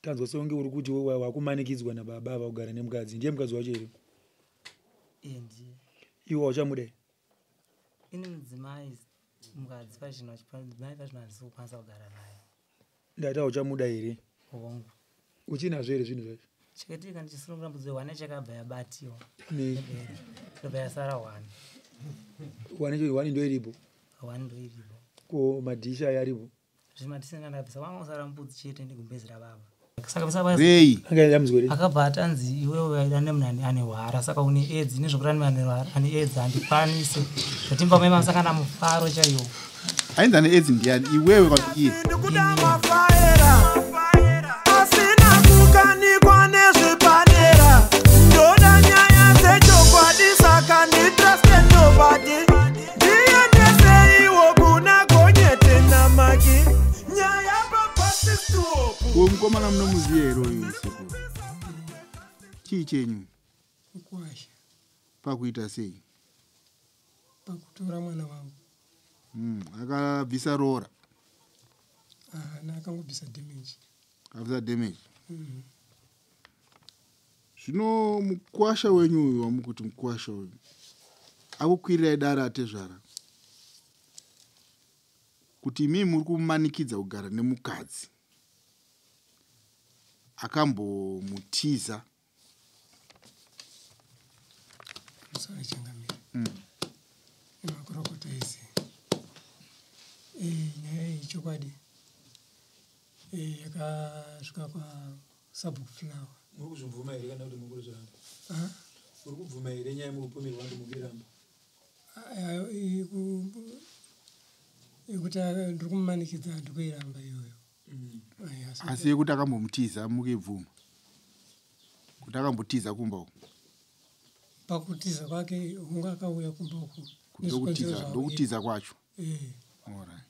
Tanzwa sekunge uri kuti wakumanikidzwa nababa ava kugara nemukadzi. Ndiye mukadzi wacho here? Iye ndiye. Iwe hauchamuda here? Ini mudzimai mukadzi pazvino mudzimai pazvino handisi kukwanisa kugara naye. Ndati hauchamuda here? Hongu. Uchinazvo here zvinhu zvacho? Chakaitika ndichisunungura mbudzi hwane chakabva yabatiwa. Nei? Ndobva yasara hwane. Hwane hwane ndo iripo. Hwane ndo iripo. Ko madhishi aya aripo? Zvimadhishi anga ndakabvisa wanga usara mbudzi chete negumbezi rababa. Saka bvisa Rei. Anga dambudziko rei? Akabva atanzi iwewe aida nemunhu ane hwara saka une aids nezvekuti ane aids handikwanise. Zvatimba mai masangana mufaro chaiwo. Ainzi ane aids ndiani? Iwewe kana iye? Ndikuda mafaera asina kukanikwa nezvipanera ndoda nyaya dzechokwadi saka nditruste nobody ndiendeseiwo kuna gonyete namaki nyaya papasistop. Uyu mukomana munomuziva here uyu sekuru? Chii chenyu? Mukwasha. Pakuita sei? Pakutora mwana wangu. Akabvisa roora? Haana, akangobvisa damage. Akabvisa damage. Zvino mukwasha wenyu uyu wamukuti mukwasha uyu akukwirirai dare atezvara kuti imimi muri kumanikidza kugara nemukadzi akambomutiza. Musoro changamire. Nemakurokota ese. Nyaya iyi chokwadi yakasvika kwaSabhuku Flower. Muri kuzvibvuma here kana kuti muri kuzviramba? Muri kubvuma here nyaya mukupomerwa kuti muri kuiramba? Yekuti ndiri kumumanikidza ndikuiramba iyoyo. Asi yekuti akambomutiza mukuibvuma? Kuti akambotiza kumba uku? Pakutiza kwake hungu akauya kumba uku. Ndokutiza kwacho. Alright.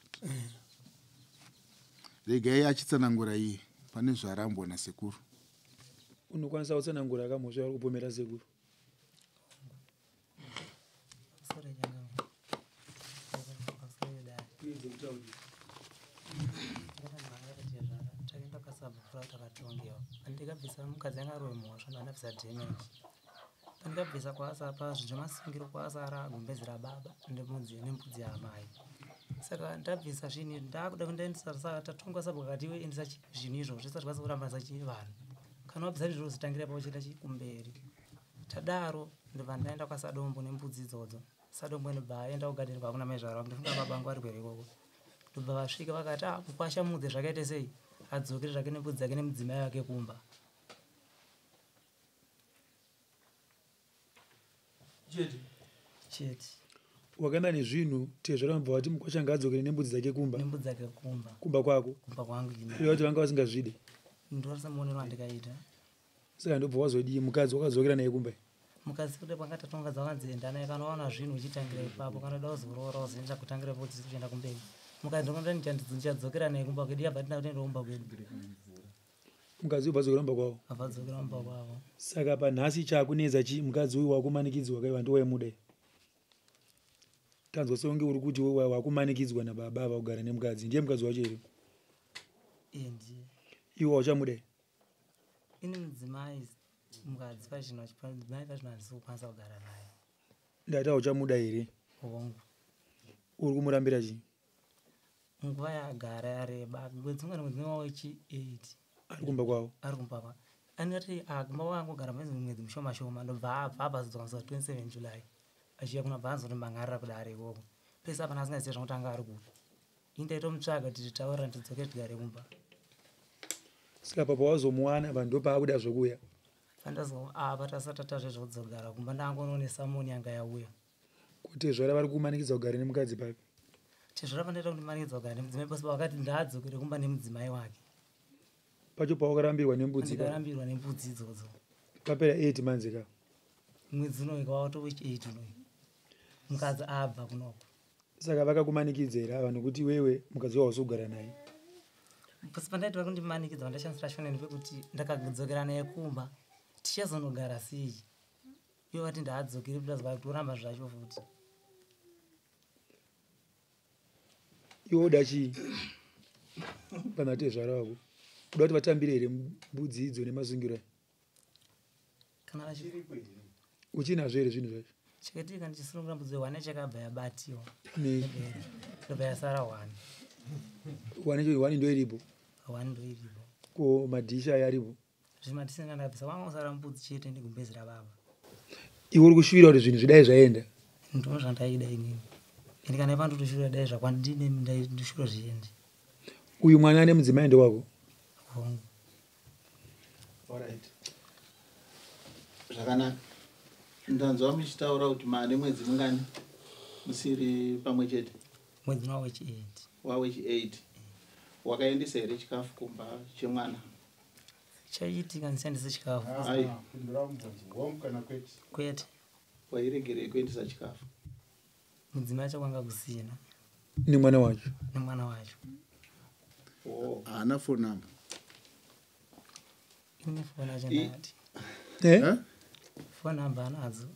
Regai achitsanangura iye pane zvarambwa nasekuru. Unokwanisa kutsanangura akamhosva vari kupomera sekuru? Sorry, changamire. Takaenda kwaSabhuku takatongewa. Pandikabvisa mukadzi anga ari wemhosva ndakabvisa damage. Pandikabvisa kwasapa zvemasungiro kwasara gumbezi rababa nembudzi yaamai. Saka ndabvisa zvinhu ndakuda kundaendesa saka tatongwa sabhuku akati iwe endesa zvinhu izvozvo zvisati zvikwanisa kuramba vanhu. Kana wabvisa zvinhu uzotangira ipapo uchienda kumberi. Tadaro ndobva ndaenda kwaSadombo nembudzi idzodzo. Sadombo ndobva aenda kugadheni kwakuna mai zvaro ndofunga baba vangu vari kwere ikoko. Ndobva vasvika vakati ah mukwasha mudze zvakaita sei adzokere zvake nembudzi dzake nemudzimai wake kumba. Chete. Chete. Wakaenda nezvinhu tezvara vabva vati mukwasha ngaadzokere nembudzi dzake kumba. Nembudzi dzake kumba. Kumba kwako. Kumba kwangu ini. Uye vati vanga vasingazvide. Ndorasa muonero wandikaita. Saka ndobva wazodii mukadzi wakadzokera naye kumba? Mukadzi kuda kwanga tatonga dzakanzi enda naye kana waona zvinhu uchitangira ipapo kana uda kuzoroora uzoenda kutangira ipapo uchienda kumberi. Mukadzi ndokuti ndichadzokera naye kumba kwedu yabva ndina kuenda kumba kwedu. Mukadzi ubva adzokera kumba kwavo. Abva adzokera kumba kwavo. Saka panhasi chakunetsa chii mukadzi uyu wakumanikidzwa kaiwa ndiwo waimuda. Tanzwa sekunge uri kuti wakumanikidzwa nababa ava kugara nemukadzi. Ndiye mukadzi wacho here? Iye ndiye. Iwe hauchamuda here? Ini mudzimai mukadzi pazvino mudzimai pazvino handisi kukwanisa kugara naye. Ndati hauchamuda here? Hongu. Uri kumurambira chii? Nguva yagara yareba mwedzi umwe mwedzi wechi 8. Ari kumba kwavo? Ari kumba kwavo. Anoti kumba kwangu kugara mwedzi mishoma shoma ndobva abva abva musi wa 27 July. Achiuya kuno abva anzondimangarira kudare ikoko. Pese apa asingazivi zvangu kuti anga ari kupi. Ini ndaitomutsvaga kuti titaurira tidzoke tigare kumba. Saka papa wazomuwana vanhu ndopaakuda zvokuuya. Pandazo apa tasati tatazve zvekudzogara kumba ndangonoone samoni yanga yauya. Kuti tezvara vari kumanikidza kugara nemukadzi papi? Tezvara pandaita kundimanikidza kugara nemudzimai pose vakati ndaadzokere kumba nemudzimai wake. Pacho pawakarambirwa nembudzi? Ndakarambirwa nembudzi idzodzo. Papera 8 months ka? Mwedzi unoyu watowe 8 unoyu. Mukadzi abva kunoko. Saka vakakumanikidza here ava nokuti iwewe mukadzi wausi kugara naye? Pose pandaita kundimanikidza vandashandisira shoneni pekuti ndakadzokera naye kumba tichazonogara sei? Ivo vati ndaadzokere plus vakutoramba zvacho futi. Iwe uda chii? Pana tezvara wako. Kuda kuti vatambire here mbudzi idzo nemasungiro aya? Kana vachi Uchinazvo here zvinhu zvacho? Chakaitika ndichisunungura mbudzi hwane chakabva yabatiwa. Nei? Ndobva yasara hwane. Hwane hwane ndo iripo. Hwane ndo iripo. Ko madhishi aya aripo? Zvimadhishi anga ndabvisa wanga usara mbudzi chete negumbezi rababa. Iwe uri kushuvira kuti zvinhu zvidai zvaenda? Ndizvo zvandaida inini. Ende kana ipa ndotoshuvira dai zvakwandine ndishuvira zviende. Uyu mwana ane mudzimai ndewako? Hongu. Alright. Zvakanaka. Ndanzwa muchitaura kuti maane mwedzi mungani musiri pamwe chete? Mwedzi wa wechi 8. Wa wechi 8. Wakaendesa here chikafu kumba chemwana? Chaiitika ndishandise chikafu. Ai. Pindura mubvunzo. Hongu kana kwete? Kwete. Wairegerei kuendesa chikafu? Mudzimai acho kwanga kusina. Nemwana wacho? Nemwana wacho. Oh. Haana phone number. Ine phone yacho ndati. Eh? Phone number anadzo.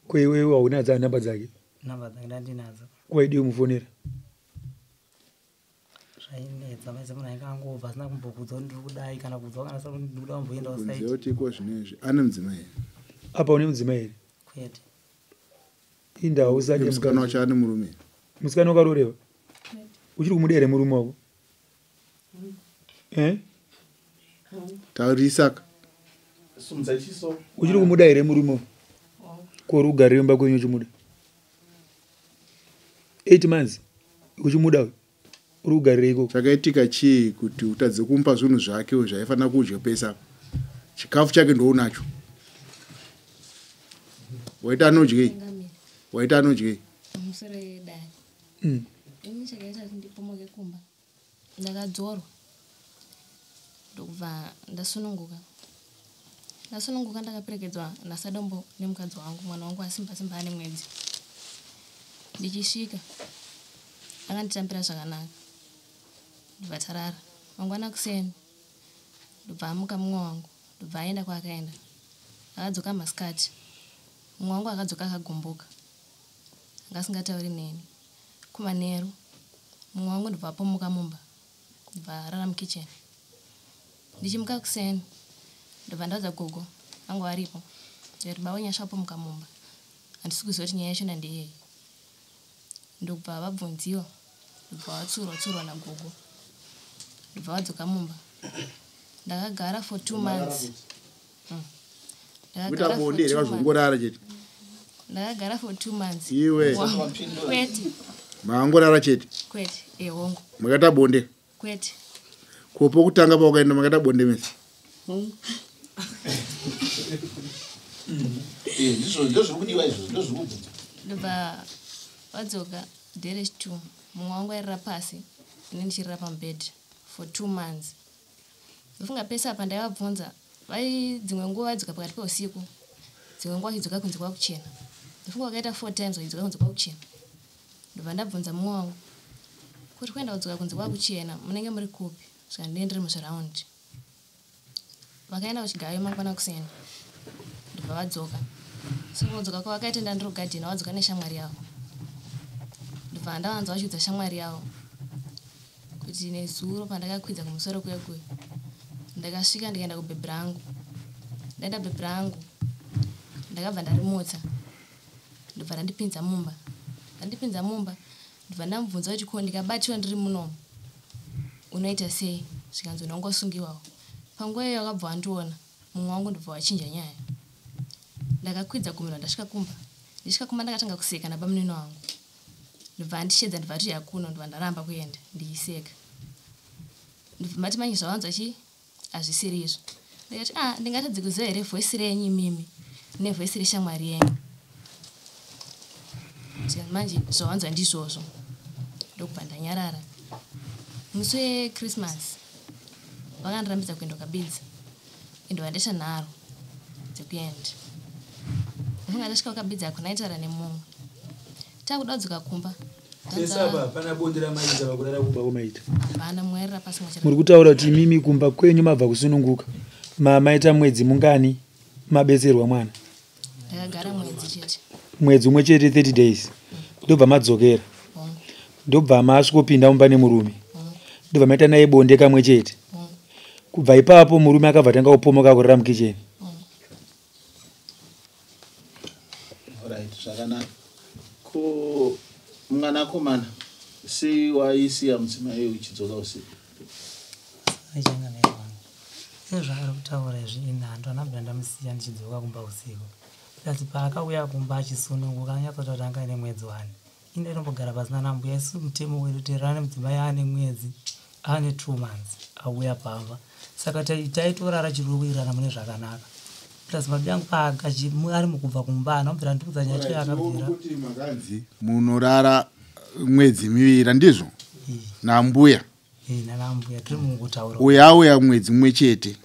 Ko iwewe hauna dza namba dzake? Namba dzake ndandinadzo. Ko waidii kumufonera? Zvainetsa maise munhu ainge angobva asina kumbokudza kuti ndiri kudai kana kudzwa kana asina kuti ndiri kuda kumboenda Kunze kusaiti. kuti iko zvinezvi ane mudzimai here? Apa une mudzimai here? Kwete. Indawo usati Musikana wacho ane murume here? Musikana wakarorewa? Uchiri kumuda here murume wako? Eh? Taurisaka. Sumudza chiso. Uchiri kumuda here murume wako? Ko uri kugarira mumba kwenyu uchimuda? 8 months uchimuda uri kugarira ikoko. Chakaitika chii kuti utadze kumupa zvinhu zvake zvaifanira kudya pese apa? Chikafu chake ndounacho. Waita anodyei? Waita anodyei? Pamusoro yedare. Ini chakaita kuti ndipomoke kumba. Ndakadzorwa. Ndokubva ndasununguka. Ndasununguka ndakaperekedzwa naSadombo nemukadzi wangu, mwana wangu asimba simba ane mwedzi. Ndichisvika akanditambira zvakanaka. Ndobva tarara. Mangwana kuseni ndobva amuka mumwe wangu, ndobva aenda kwaakaenda. Akadzoka masikati. Mumwe wangu akadzoka akagumbuka. Anga asingatauri neni. Kumanheru mumwe wangu ndobva apomoka mumba. Ndobva arara mukicheni. Ndichimuka kuseni ndobva ndaudza gogo vangu varipo. Ndikati baba Nyasha apomoka mumba. Handisi kuziva kuti nyaya yacho ndeyei. Ndobva vabvunziwa. Ndobva vatsurwa tsurwa nagogo. Ndobva vadzoka mumba. Ndakagara for 2 months. Kuita Ndakagara for bonde here 2 months. kazvongorara chete? Ndakagara for 2 months. Iwe. Kwete. Maangorara chete. Kwete. Hongu. Makaita bonde. Kwete. Ko pokutanga pawakaenda makaita bonde mese? Ndizvo ndozviri kudiwa izvo ndozviri kubvunzwa. Ndobva vadzoka day rechi2. Mumwe wangu airara pasi, ini ndichirara pamubhedha for 2 months. Ndofunga pese apa ndaivabvunza, vai dzimwe nguva vaidzoka pakati peusiku, dzimwe nguva vachidzoka kunze kwakuchena. Ndofunga vakaita 4 times vachidzoka kunze kwakuchena. Ndobva ndabvunza mumwe wangu kuti kuenda kudzoka kunze kwakuchena munenge muri kupi? Saka ndinenge ndiri muzviraundi. Vakaenda kuchigayo mangwana kuseni. Ndobva vadzoka. So kudzoka kwavakaita ndandiri kugadheni vadzoka neshamwari yavo. Ndobva ndavanzwa vachiudza shamwari yavo kuti nezuro pandakakwidza kumusoro kwekuya ndakasvika ndikaenda kubhebhi rangu. Ndaenda bhebhi rangu ndakabva ndarimutsa. Ndobva randipinza mumba. Randipinza mumba ndobva ndamubvunza kuti ko ndikabatiwa ndiri munomu unoita sei? Zvikanzi unongosungiwawo. Panguva iyoyo wakabva wandiona mumwe wangu ndobva wachinja nyaya. Ndakakwidza gumiro ndasvika kumba. Ndisvika kumba ndakatanga kuseka nabamunini wangu. Ndobva andishedza ndobva ati yakuno ndobva ndaramba kuenda ndichiseka. Ndobva mati manje zvawanzwa chi hazvisiri izvo. Ndikati ah ndingatadze kuziva here voice renyu imimi nevoice reshamwari yenyu. Zvikanzi manje zvawanzwa ndizvozvo. Ndokubva ndanyarara. Musi weChristmas vakandirambidza kuenda kukabidza. Ndobva ndaita nharo dzekuenda. Ndafunga ndasvika kukabidza hakuna aitaura nemumwe. Takuda kudzoka kumba. Pese apa hapana bonde ramaita pakurara kumba kwamaita. Hapana mumwe airara pasi mumwe Muri kutaura kuti imimi kumba kwenyu mabva kusununguka. Mamaita mwedzi mungani mabetserwa mwana? Ndakagara mwedzi chete. Mwedzi umwe chete 30 days. Ndobva madzokera. Hongu. Ndobva masvikopinda mumba nemurume. Hongu. Ndobva maita naye bonde kamwe chete. Hongu. Kubva ipapo murume akabva tanga kupomoka kurara mukicheni. Right, zvakanaka. Ko mwanakomana, sei waisiya mudzimai uchidzoka usiku? Aichangamira wangu. Sezvaari kutaura izvi, ini handina kubvira ndamusiya ndichidzoka kumba usiku. Plus paakauya kumba achisununguka anyatsotaura kuti anga aine mwedzi wani. Ini ndaitombogara pasina nambuya, isu mutemo wedu tererane mudzimai aane mwedzi, aane 2 months auya pamba. Saka taitorara chiri mune zvakanaka. Plus mabi angu ari mukubva kumba haana kubvira andiudza nyaya yacho yaakabvira. Kuti makanzi munorara mwedzi miviri, handizvo? Nambuya. Nanambuya tiri mukutaura. Uyo auya mwedzi mumwe chete.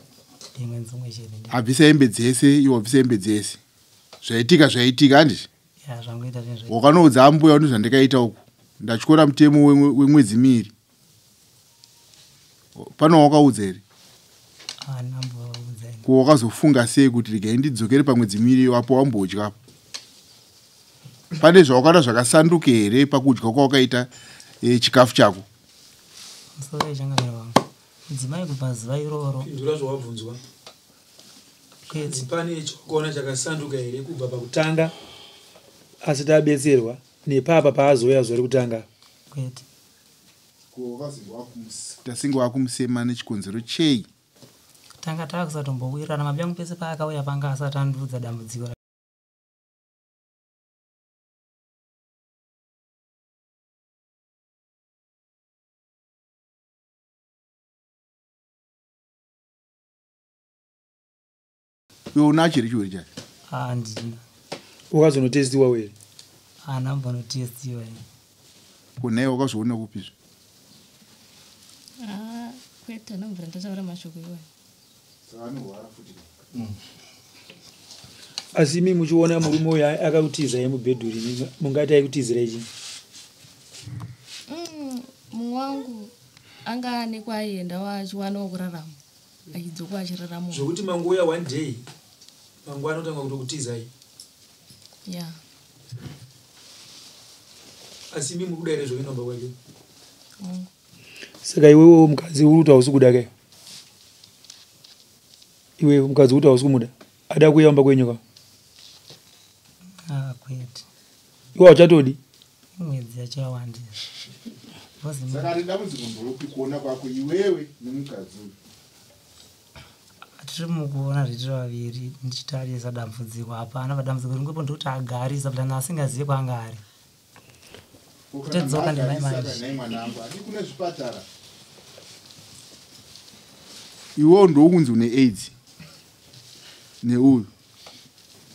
Mwedzi mumwe chete. Abvisa hembe dzese, iwe wabvisa hembe dzese. Zvaitika zvaitika, handizvo? Ya, zvangoita zvinhu. Wakanoudza ambuya kuti zvandikaita uku ndatyora mutemo wemwedzi miviri. Pano wakaudza here? Haana mboudza ini. Ko wakazofunga sei kuti regai ndidzokere pamwedzi miviri apo wambodya? Pane zvawakaona zvakasanduka here pakudya kwawakaita chikafu chako? Musoro yechangamira wangu. Mudzimai kubva zuva iroro. Pindura zvawabvunzwa. Kwete. Pane chawakaona chakasanduka here kubva pakutanga asati abetserwa nepapa paazouya zuva rekutanga? Kwete. Tasinge wakumusema nechikonzero chei? Tanga taakusatombowirirana, mabi angu pese paakauya panga asati andiudza dambudziko. Iwe unacho here chirwere chacho? Handina. Wakazonotestiwa here? Haana mbonotestiwa ini. Ko nhai wakazoona kupizve? Ah, kwete, handina ndataura mashoko iwayo. Saka anorwara futi. Asi imi muchiona murume uyu akakutizai mubhedhuri, mungati aikutizirai chii? Mumwe wangu anga ane kwaaiendawo achiwanawo kurarama, achidzoka achiraramawo. Zvokuti mangouya one day, mangwana otanga kutokutizai. Ya. Asi imi muri kuda here zvokuenda kumba kwake? Hongu. Saka iwewo mukadzi uri kuti hausi kuda kai? Iwe mukadzi kuti hausi kumuda, ada kuuya kumba kwenyu ka? Ah, kwete. Iwe hauchatodi? Mwedzi yacho yawandisa. Saka ari dambudziko ndoropi kuona kwako iwewe nemukadzi uyu? Tiri mukuona zvetiri vaviri, ndichitarisa dambudziko hapana. Padambudziko ringopo ndekuti agarisa, but kana asingazivi kwaanga ari. Kutodzoka ndimai manje. Nhai mwanangu, hadi kune zvipatara. Iwewo ndokunzi une AIDS neuyu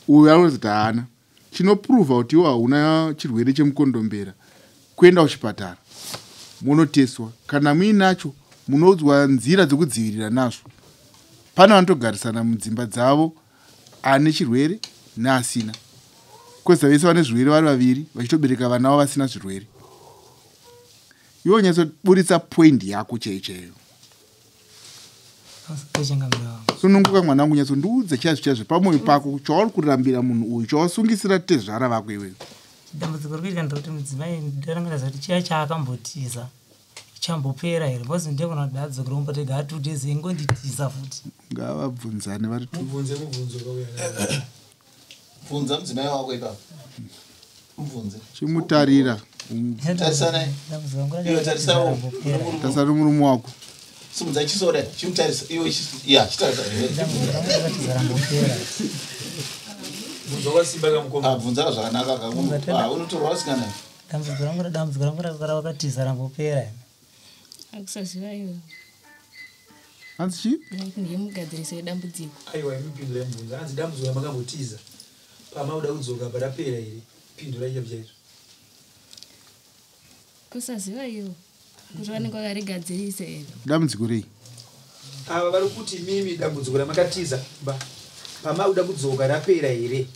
uyu anonzi kuti haana. Chinopruvha kuti iwe hauna chirwere chemukondombera kuenda kuchipatara munoteswa. Kana muinacho munoudzwa nzira dzekudzivirira nazvo. Pane vanotogarisana mudzimba dzavo ane chirwere neasina, kweza vese vane zvirwere vari vaviri vachitobereka vana vavo vasina zvirwere. Iwe unyatsoburitsa point yako chaiyo chaiyo. Echangamira wangu. Sununguka mwanangu, nyatsondiudza chaizvo chaizvo pamwoyo pako chauri kurambira munhu uyu, chawasungisira tezvara vako iwewe. Dambudziko riri kuitika nderekuti mudzimai ndaranga kuti chiya chaakambotiza chambopera here, because ndiyekona kuti ndadzokera kumba tega 2 days ingonditiza futi. Ngavabvunzane vari two. Mubvunze mubvunzo kauya. Bvunza mudzimai wako ipapo, mubvunze. Chimutarira. Tarisanai. Dambudziko rangu Iwe tarisawo. rambopera. Tarisa nemurume wako. Simudza chiso dai, chimutarisa iwe, ya, chitarisa. Dambudziko rangu rakatiza rambopera. Bvunza kwasimba kamukoma. Ah, bvunza zvakanaka. Unotorwa usikana. Dambudziko rangu rakatiza rambopera. Akusaziva iwe. Hanzi chii? Ndiye dambudziko. Aiwa, imipindura mubvunzo. Hanzi dambudziko ramakambotiza pamauda kudzoka parapera here? Pindurai chaizvo chaizvo. Kusaziva iwo kuti vanenge vakarigadzirisa here. Dambudziko rei? Ava vari kuti mimi dambudziko ramakatiza ba pamauda kudzoka rapera here?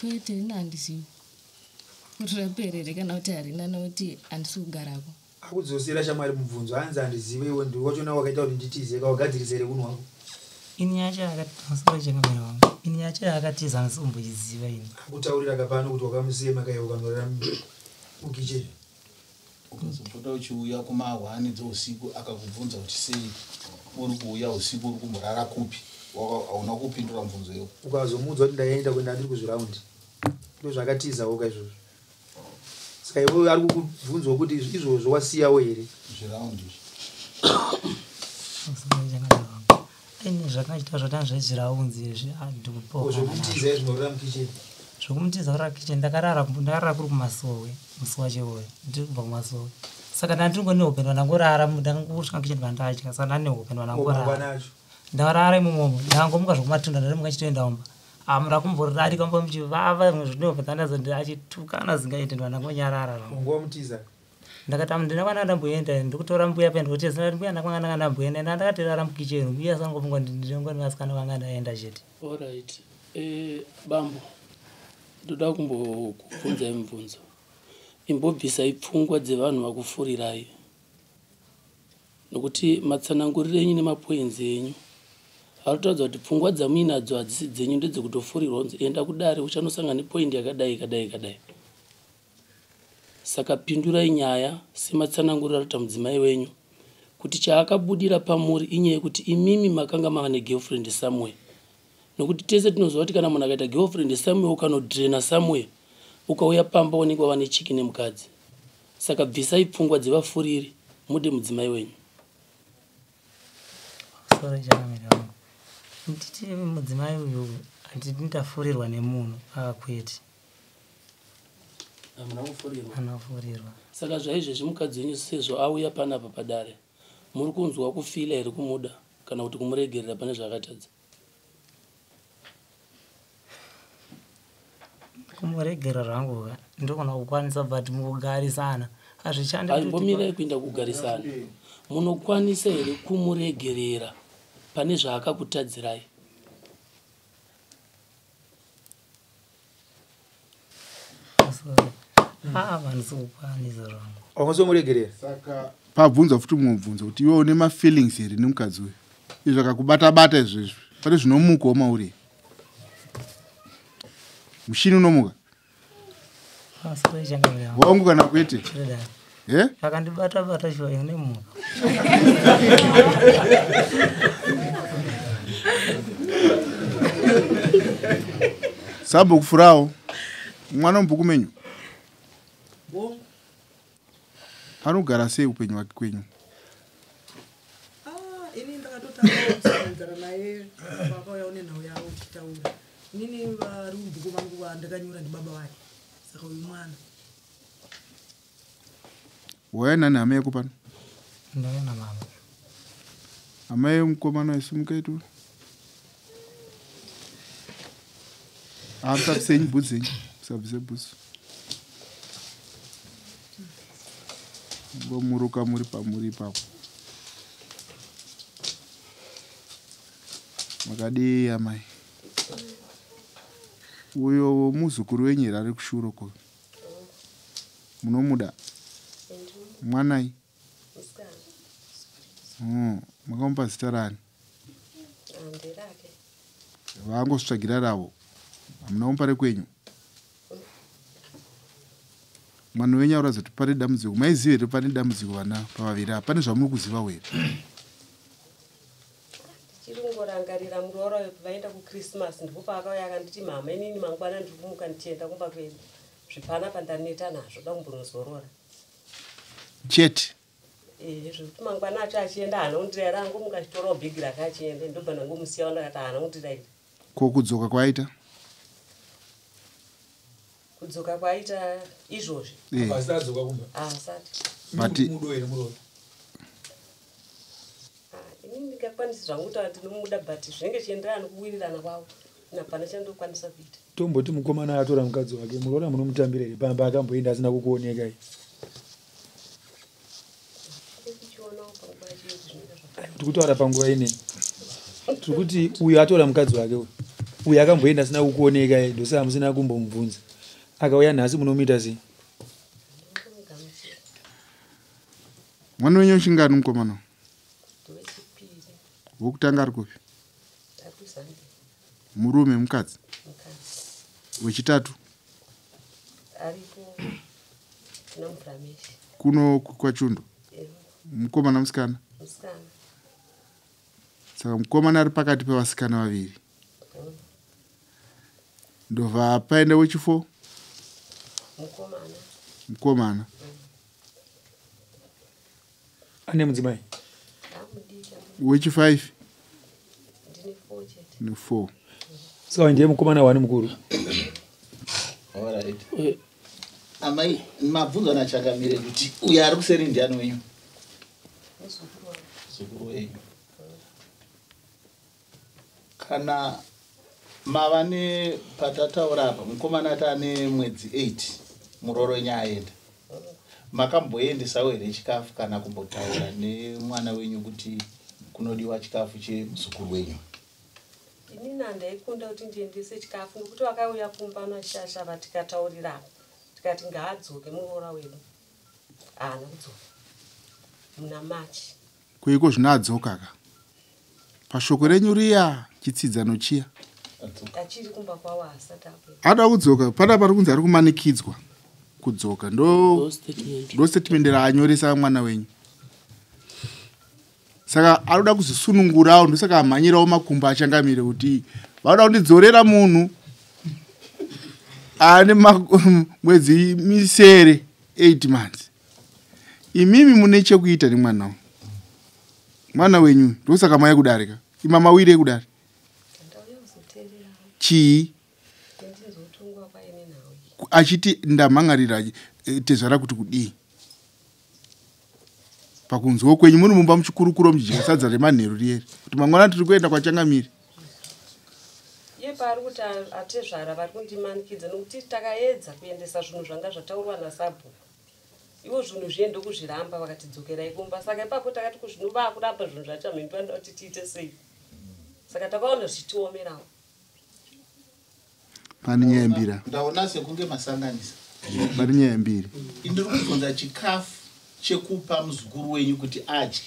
Kwete, ini handizivi kuti rapera here kana kuti harina, nokuti handisi kugarako. Akudzosera shamwari mubvunzo. Hanzi handizive, iwe ndiwe wachona wakaita kuti nditize ka, wagadzirisa here unhu wako? Ini yacho yakasoro chengamira wangu, ini yacho yakatiza handisi kumboiziva ini. Akutaurira kapano kuti wakamusema kai ukanorara mukicheni. Ukazopota uchiuya kumahwani dzeusiku akakubvunza kuti sei uri kuuya usiku, uri kumborara kupi, hauna kupindura mubvunzo iwo. Ukazomuudza kuti ndaenda kuenda ndiri kuzviraundi, ndo zvakatizawo ka izvozvo. Saka iwe ari kukubvunzwa kuti izvozvo wasiyawo here? Zviraundi izvi. Aine zvakachita zvatanga zvezviraunzi izvi andikupo. Zvekumutiza izvi norara mukicheni. Zvekumutiza kurara kitchen ndakarara ndakarara kuri kumasowe musi wacho iwoyo ndiri kubva kumasowe. Saka ndandiri nehope ndangorara ndangosvika kitchen pandatya saka ndane hope ndangorara. Ndarara imomo ndangomuka zvekumatunda ndarimuka chitoenda kumba. Amura kumborarika mbo muchivava zvimwe zvinehope dzandazo achitukana zingaite ndangonyarara zvangu. Unguva mutiza. Ndakati ndina kwana ndamboenda ndikutora mbuya pa ndikutezera mbuya ndakanga ndanga ndamboenda ndakaterara mukicheni mbuya sangofunga ndinongoni vasikana vanga ndaenda chete. Alright. Bambo, ndoda kumbokubvunzai mubvunzo. Imbobvisai pfungwa dzevanhu vakufurirai. Nokuti matsananguriro enyu nemapoinzi enyu arikuratidza kuti pfungwa dzamuinadzo hadzisi dzenyu, ndedzekutofurirwa kunzi enda kudare uchanosangana nepoindi yakadai yakadai yakadai. Saka pindurai nyaya sematsananguriro arikuita mudzimai wenyu kuti chaakabudira pamuri inyaya yekuti imimi makanga mava negirlfriend somewhere. Nokuti tese tinoziva kuti kana munhu akaita girlfriend somewhere ukanodrena somewhere ukauya pamba unenge wava nechiki nemukadzi. Saka bvisai pfungwa dzevafuriri mude mudzimai wenyu. Sorry changamire wangu. Nditi mudzimai uyu handiti ndafurirwa nemunhu akwete. Hamuna kufurirwa. Hamuna kufurirwa. Saka zvaizvezvi mukadzi wenyu sezvo auya panapa padare muri kunzwa kufila here kumuda kana kuti kumuregerera pane zvaakatadza? Kumuregerera zvangu ndogona kukwanisa but mukugarisana hazvishandi. Aimbomirai kuenda kugarisana. Munokwanisa here kumuregerera pane zvaakakutadzirai? Wangosomuregerera. Saka pabvunzwa futi mumwe mubvunzo kuti iwe une mafeelings here nemukadzi uyu? Izvi zvakakubata bata izvezvi pane zvinomukawo mauri. Mushini unomuka? Wangu kana kwete? Akandibata bata shuwa ine muka. Sabhuku furawo mwana mubhuku menyu. Anogara sei upenyu hwake kwenyu? Ini ndakatotanga kusangana naye vakauya une nhau yavo uchitaura. Inini vari mubhuku vangu vandakanyora ndibaba vake. Saka uyu mwana. Wauya nani hama yako pano? Ndauya namama. Hama yemukomana isimuka itu. Musabvise henyu bhutsu dzenyu. Musabvise bhutsu. Ngomuruka muri pamuri ipapo. Makadii amai? Uyo muzukuru wenyu here ari kushuro ko? Munomuda? Mwanai? Makamupa zita rani? Vangosvitsvagira ravo. Hamuna kumupa rekwenyu? Mwana wenyu auratidza kuti pane dambudziko. Maiziva here pane dambudziko vana pavaviri apa? Pane zvamuri kuzivawo here? Ndichiri kungorangarira muroora uyo pavaenda kuChristmas ndipo paakauya akanditi mama inini mangwana ndiri kumuka ndichienda kumba kwedu. Zvipanapa ndaneta nazvo da kumbonozorora. Chete. Zvekuti mangwana acho achienda haana kundirayira angomuka achitorawo bhegi rake achienda ndobva ndangomusiyawo ndakati haana kundirayira. Ko kudzoka kwaita? Kudzoka kwaita izvozvi. Asati adzoka kumba. Asati. But Mudo here muroora? Inini ndingakwanisi zvangu kutaura kuti ndinomuda but zvinenge zvichienderana nekuwirirana kwavo. Hapana chandokwanisa kuita. Tomboti mukomana atora mukadzi wake, muroora munomutambira here pamba akamboenda asina kukuonekai? Tiri kutaura panguva inei. Tiri kuti uyu atora mukadzi wake uyu. Uyu akamboenda asina kukuonekai, ndosaka musina kumbomubvunza. Akauya nhasi munomuita sei? Mwana wenyu wechingani mukomana? Wokutanga ari kupi? Murume mukadzi? Wechitatu? Aripo namurameshi. Kuno kwaChundo? Mukomana, musikana? Musikana. Saka mukomana ari pakati pevasikana vaviri. Ndobva paenda wechi4? Mukomana. Mukomana. Ane mudzimai? Amudiki. Wechi5? Ndine 4 chete. Ne4. Saka ndiye mukomana wani mukuru. Alright. Amai, mabvunzo nachangamire kuti uyo ari kuseri ndiani wenyu? Muzukuru wangu. Muzukuru wenyu. Kana mava nepatataura apa, mukomana ati ane mwedzi 8 muroora wenyu aenda, makamboendesawo here chikafu kana kumbotaura nemwana wenyu kuti kunodiwa chikafu chemuzukuru wenyu? Inini handaikunda kuti ndiendese chikafu, nekuti vakauya kumba nashasha vatikataurirana, tikati ngaadzoke muroora wedu, haana kudzoka muna Machi. Kuiko zvino adzoka ka pashoko renyu riya, chitsidzano chiya. Achiri kumba kwavo, haasati akuenda. Ada kudzoka pana pari kunzi ari kumanikidzwa kudzoka, ndo statement raanyoresa mwana wenyu. Saka anoda kuzvisunungurawo, ndosaka amhanyirawo makumbo achangamire kuti vanoda kundidzorera munhu ane mwedzi 6, 8 months. Imimi mune chekuita nemwana uyu, mwana wenyu, ndosaka mai kudarika ima mawiri ekudare. Ndauya kuzoteerera. Chii? Ndinzotongwa kwaine nhau iyi. Achiti ndamhan'arira tezvara kuti kudii pakunzwa kwenyu muri mumba muchikurukuro, muchidya sadza remanheru riyeri, kuti mangwana tiri kuenda kwachangamire? Iye paari kuti atezvara vari kundimanikidza, nokuti takaedza kuendesa zvinhu zvanga zvataurwa nasabhuku, ivo zvinhu zviye ndokuzviramba, vakati dzokerai kumba. Saka ipapo takati kuzvino vaakuramba zvinhu zvacho, hamene vanoda kuti tiite sei. Saka takaona zvichitiomerawo. Pane nyaya mbiri. Ndaona sekunge masanganisa. Pane nyaya mbiri. Ndiri kubvunza chikafu chekupa muzukuru wenyu kuti adye.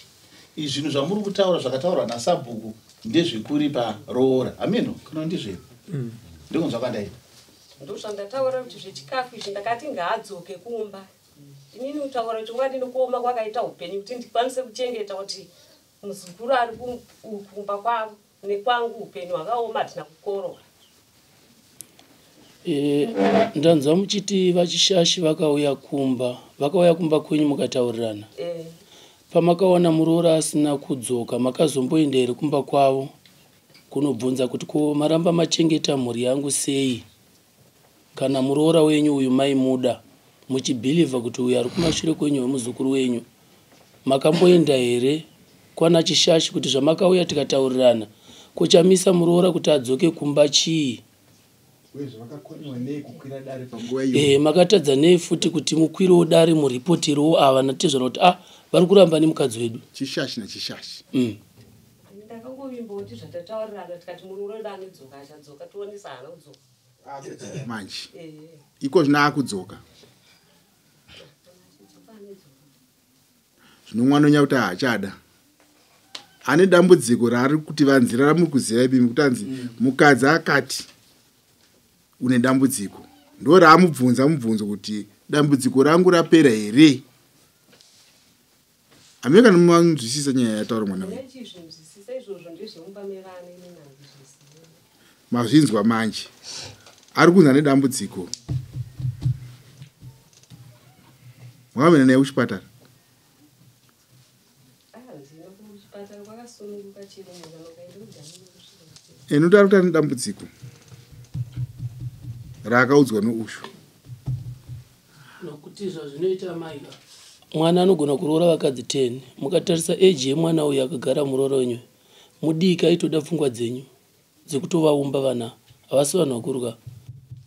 Izvi zvinhu zvamuri kutaura zvakataurwa nasabhuku ndezvekuripa roora, hameno kana ndizvei, ndikunzwa kwandaita. Ndozvandataura kuti zvechikafu izvi ndakati ngaadzoke kumba. Inini kutaura chokwadi, nekuoma kwakaita upenyu, kuti ndikwanise kuchengeta kuti muzukuru ari kumba kwavo nekwangu, upenyu hwakaoma, hatina kukorora. Ndanzwa muchiti vachishashi vakauya kumba, vakauya kumba kwenyu mukataurirana. Eh. Pamakaona muroora asina kudzoka, makazomboenda here kumba kwavo kunobvunza kuti ko maramba machengeta mhuri yangu sei, kana muroora wenyu uyu maimuda, muchibhilivha kuti uyu ari kumashure kwenyu wemuzukuru wenyu? Makamboenda here kwana Chishashi kuti zvamakauya tikataurirana, kochamisa muroora kuti adzoke kumba chii? Uyezve vakakoniwa nei kukwira dare panguva iyo? Makatadza nei futi kuti mukwirewo dare, muripotirewo ava natezvara kuti ah, vari kuramba nemukadzi wedu? Chishashi nachishashi. Ndakangovimba kuti zvatataurirana, tikati muroora wedu anodzoka, achadzoka, tionesa, haana kudzoka. Manje Eh. iko zvino akudzoka. Achidzoka, anodzoka. Zvino mwana unya kuti haachada, ane dambudziko raari kuti vanzira ramuri kuziva ibimi, kuti anzi mukadzi akati une dambudziko, ndo raamubvunza mubvunzo kuti dambudziko rangu rapera here. Hamene kana manzwisisa nyaya yataura mwana wenyu. Ndachizvinzwisisa izvozvo, ndezvemumba mevana, inini handizvizivi. Mazvinzwa manje, ari kunzi ane dambudziko. Makamboenda naye kuchipatara? Handina kuchipatara, kwakasununguka chero munhu kana ukaenda kudhamini kusvika. Enoto ari kuti ane dambudziko raakaudzwa noushu. Nokuti zvazvinoita maika, mwana anogona kuroora vakadzi 10. Mukatarisa eji yemwana uyu akagara, muroora wenyu mudiki, aitoda pfungwa dzenyu dzekutovaumba. Vana havasi vanhu vakuru ka,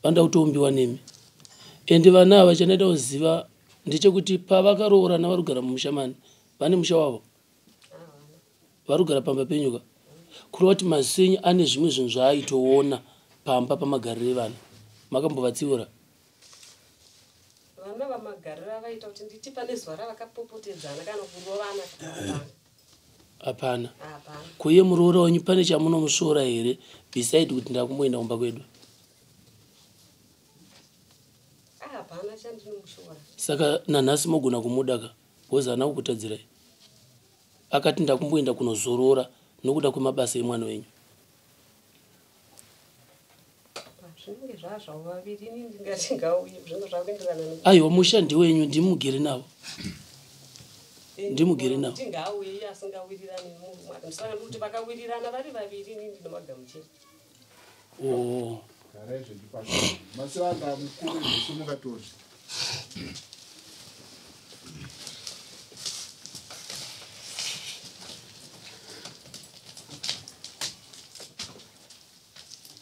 vanoda kutoumbiwa nemi. Ende vana ava, chandaida kuziva ndechekuti pavakaroorana vari kugara mumusha mani? Vane musha wavo? Vari kugara pamba penyuka, kureva kuti maziso enyu ane zvimwe zvinhu zvaaitoona pamba pamagariro evana. Makambovatsiura? Vana vamagariro avaita kuti nditi pane zuva ravakapopotedzana kana kurovana, hapana. Hapana? Hapana. Kuiye muroora wenyu pane chamunomusvora here, beside kuti ndakumboenda kumba kwedu? Ah, hapana. Haana chandinomushora. Saka nanhasi mogona kumuda ka because haana kukutadzirai. Akati ndakumboenda kunozorora nokuda kwemabasa emwana wenyu. Zvinenge zvazvavo vaviri, ini ndingati ngauye, zvinenge zvakuenderana ne Aiwa, musha ndiwenyu, ndimugere navo. Ndimugere navo. Kuti ngaauye iye asingawirirani nemurume wake. Saka ndikuti vakawirirana vari vaviri, ini ndinomagamuchira. Oh. Garai zvenyu pasi. Masivanda mukuru ndosimuka tozvi.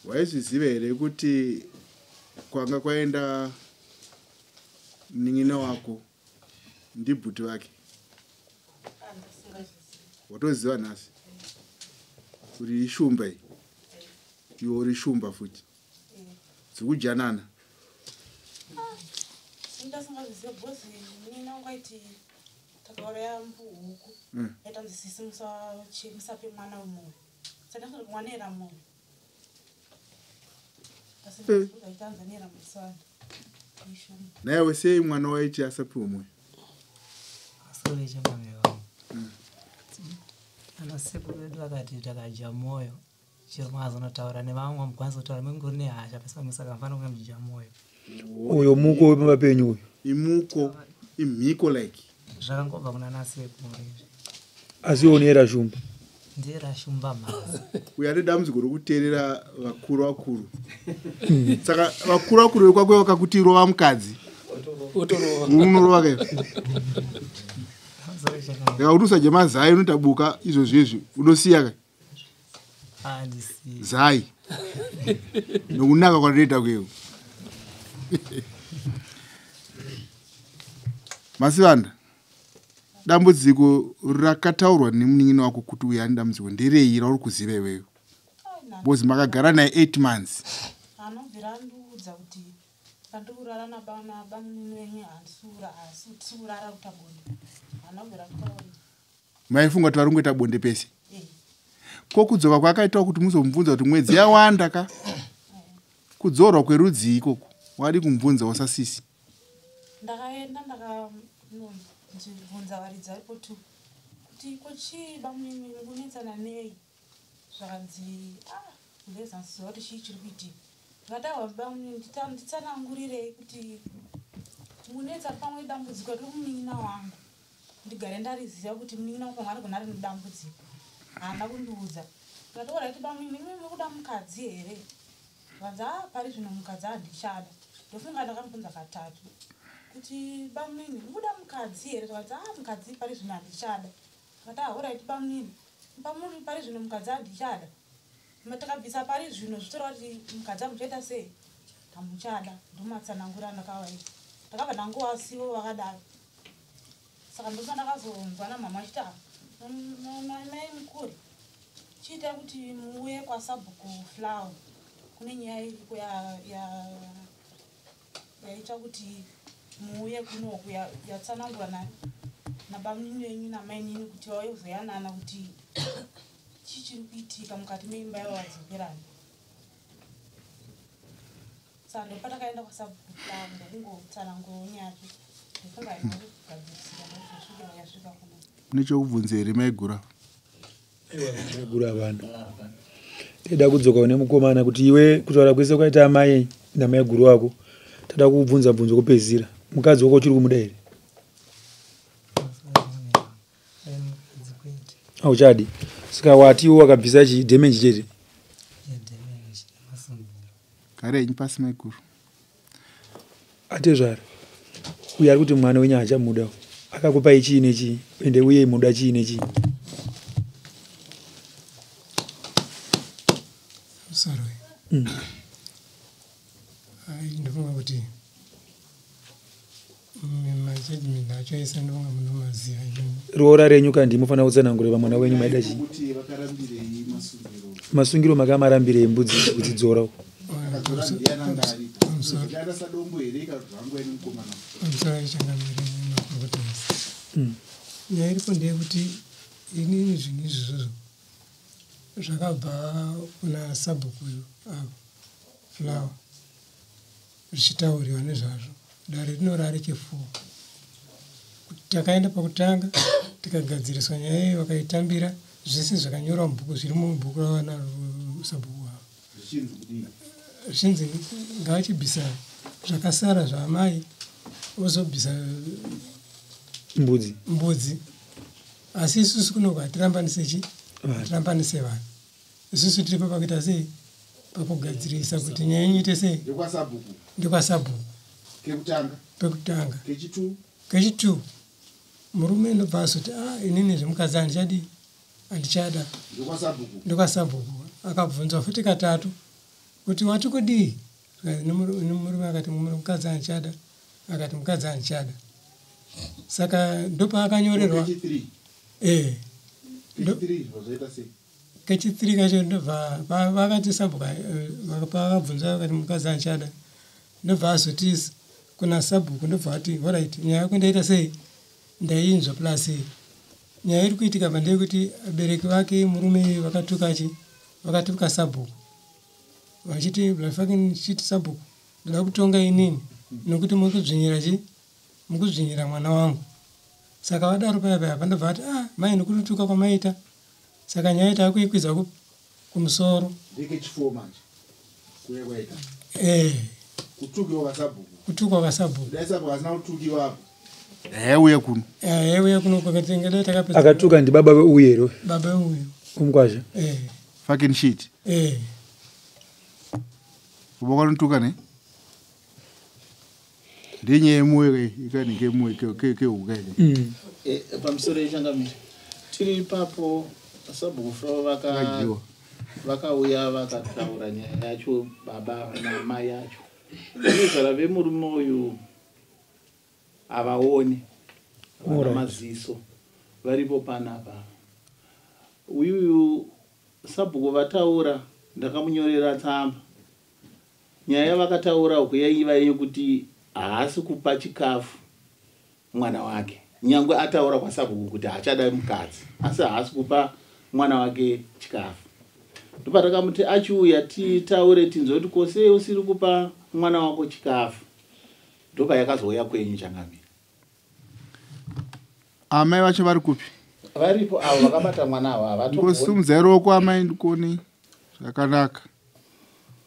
Waizviziva here kuti kwanga kwaenda munin'ina wako ndibhuti vake? Watoziva nhasi kuti ishumba iyi, iwe uri shumba futi, dzikujanana. Ndasingazviziva because munin'ina wangu aiti takauraya huku aitanzi sisi musape mwana wemoyo, saka ndasati mwana era moyo aitanzi anera musana ishumba. Naiwe sei mwana waiti asapiwe moyo? Masoro echangamire wangu. Ana sekuru vedu vakati takadya moyo chero mwazonotaura nevamwe hamukwanisi kutaura mungori nehasha pasi pamwe, saka mufanira kunge muchidya moyo. Uyo muko wepamba penyu uyu. Imuko, imhiko like. Zvakangobva kuna nasekuru izvi. Asi iwe unoyera shumba. Ndiyera shumba mhazi. Uyo ane dambudziko rokuteerera vakuru vakuru. Saka vakuru vakuru vekwako vakakuti rova mukadzi, Otorova. unorova kai? Masoro echangamire. Yakakuti usadye mazai unoita buka izvozvo izvi, unosiya kai? Handisiyi. Zai nokunaka kwatoita kwewo. Masivanda, dambudziko rakataurwa nemunin'ina wako kuti uyu ane dambudziko nderei rauri kuziva iwewe? Because makagara naye 8 months. Anobvira andiudza kuti pandiri kurara nabamunini wenyu handisi kurara kuita bonde, anobvira kutaura. Maifunga kuti vari kungoita bonde pese? Ko kudzoka kwakaitawo kuti muzomubvunza kuti mwedzi yawanda ka, kudzorwa kwerudzii ikoko? Wadi kumubvunzawo sasisi? Ndakaenda ndakanobvunza varidzi varipo tu kuti ko chii bamunini mukunetsana nei, zvakanzi ah ndezanziziva kuti chii chiri kuitika. Ndikati aiwa bamunini, nditsanangurirei kuti munetsa pamwe dambudziko riri munin'ina wangu, ndigare ndariziva kuti munin'ina wangu pamwe anogona ari nedambudziko. Haana kundiudza. Ndikati oraiti bamunini, imimi muri kuda mukadzi here? Zvanzi a pari zvino mukadzi handichada. Ndofunga ndakamubvunza katatu kuti bamunini mukuda mukadzi here, zvakanzi a mukadzi pari zvino handichada. Ndikati a oraiti bamunini, pamuri pari zvino mukadzi handichada, takabvisa pari zvino zvitoreva kuti mukadzi hamuchaita sei, hamuchada. Ndomatsanangura andakavaita, ndakabva ndangowasiwo vakadaro. Saka ndosa ndakazonzwa namama achiti "Ah, mai mukuru, chiitai kuti muuye kwasabhuku Flower, kune nyaya iriko yaita kuti muuye kunoku yatsanangurwa nabamunini venyu namainini kuti vauye kuzoyanana kuti chii chiri kuitika mukati meimba yavo vadzokerana. Saka ndopatakaenda kwasabhuku Flower, ndokungotsanangurawo nyaya yacho, ndofunga haina kugadzirisika ndokuzosvikira yasvika kuno. Mune chokubvunza here maigura? Maiguru havana. Taida kudzoka une mukomana kuti iwe kutaura kwese kwaita amai namaiguru wako, tada kukubvunza bvunzo kupedzisira. Mukadzi wako uchiri kumuda here? Mukadzi kwete. Hauchadi. Saka wati iwe wakabvisa chi damage chete. Yedamage nemasungiro. Garai henyu pasi maiguru. Atezvara, uyu ari kuti mwana wenyu haachamuda, akakupai chii nechii, ende uye muda chii nechii? Sorry. Ai, ndofunga kuti majudgment acho ese ndofunga munomaziva imimi. Roora renyu kandi mufanira kutsanangura pamwana wenyu maida chii. Kuti vakarambirei masungiro? Masungiro makamarambirei mbudzi kudzidzora uko? Akadzora ndiani anga aripo? Ndiana sadombo here kana kuti zvangu ene mukomana? Pamusoro yechangamire nemakurukota ese. Nyaya iripo ndeyekuti inini zvinhu izvozvo zvakabva kuna sabhuku avo Flower zvichitauriwa nezvazvo. Dare rino rarechefour. Takaenda pakutanga tikagadziriswa nyaya iyi vakaitambira zvese zvakanyorwa mubhuku zviri mubhuku ravana sabhuku wavo. Zvichinzi kudii? Zvichinzi ngavachibvisa zvakasara zvaamai vozobvisa mbudzi. Mbudzi. Asi isusu kuno hatirambanise chi? Hatirambanise vanhu. Isusu tiripo pakuita sei? Pakugadzirisa kuti nyaya yenyu ite sei? Ndekwasabhuku. Ndekwasabhuku. Kekutanga. Pekutanga. Kechitu. Kechitu. Murume ndobva azoti ah inini zvemukadzi handichadi handichada. Ndekwasabhuku. Ndekwasabhuku. Akabvunzwa futi katatu kuti wati kudii? Murume akati mukadzi handichada. Akati mukadzi handichada. Saka ndopaakanyorerwa. Kechi3. Eh. Kechi3 zvaita sei? Kechi3 kacho ndobva vakati sabhuku paakabvunzwa vakati mukadzi handichada. Ndobva azoti kuna sabhuku ndobva ati alright nyaya yako ndaita sei? Ndainzwa plus nyaya iri kuitika pa ndeyekuti vabereki vake murume vakatuka chi vakatuka sabhuku vachiti fucking shit sabhuku ndoda kutonga inini nokuti muri kudzvinyira chi muri kudzvinyira mwana wangu. Saka vadaro paya paya pandobva ati ah mai nokutuka kwamaita saka nyaya takuikwidza kumusoro. Ndekechi4 manje. Kuya kwaita. Eh. Kutukiwa kwasabhuku. Kutukwa kwasabhuku. Dai sabhuku asina kutukiwa apo. Uye kuno. Uye kuno kwakatenga dai takapedza. Akatuka ndi baba veuyu here? Baba uyu. Umukwasha. Eh. Fucking shit. Eh. Baba vanotuka ne? Ndenyaya yemoyo ikanenge moyo kehuka ile. Pamusoro yechangamire. Tiri ipapo sabhuku Fro vakauya vakataura nyaya yacho baba namai yacho. Inozvara vemurume uyu havaoni vana maziso varipo panapa. Uyuyu sabhuku vataura ndakamunyorera tsamba. Nyaya vakataura uku yaiva yekuti haasi kupa chikafu mwana wake. Nyangwe ataura kwasabhuku kuti haachada mukadzi, asi haasi kupa mwana wake chikafu. Ndopatakamuti achiuya titaure tinzwe kuti kose usiri kupa mwana wako chikafu. Ndopa yakazouya kwenyu changamire. Amai vacho vari kupi? Varipo avo vakabata mwana avo havatogoni. Ngosumudzai ruoko amai ndikuonei. Zvakanaka.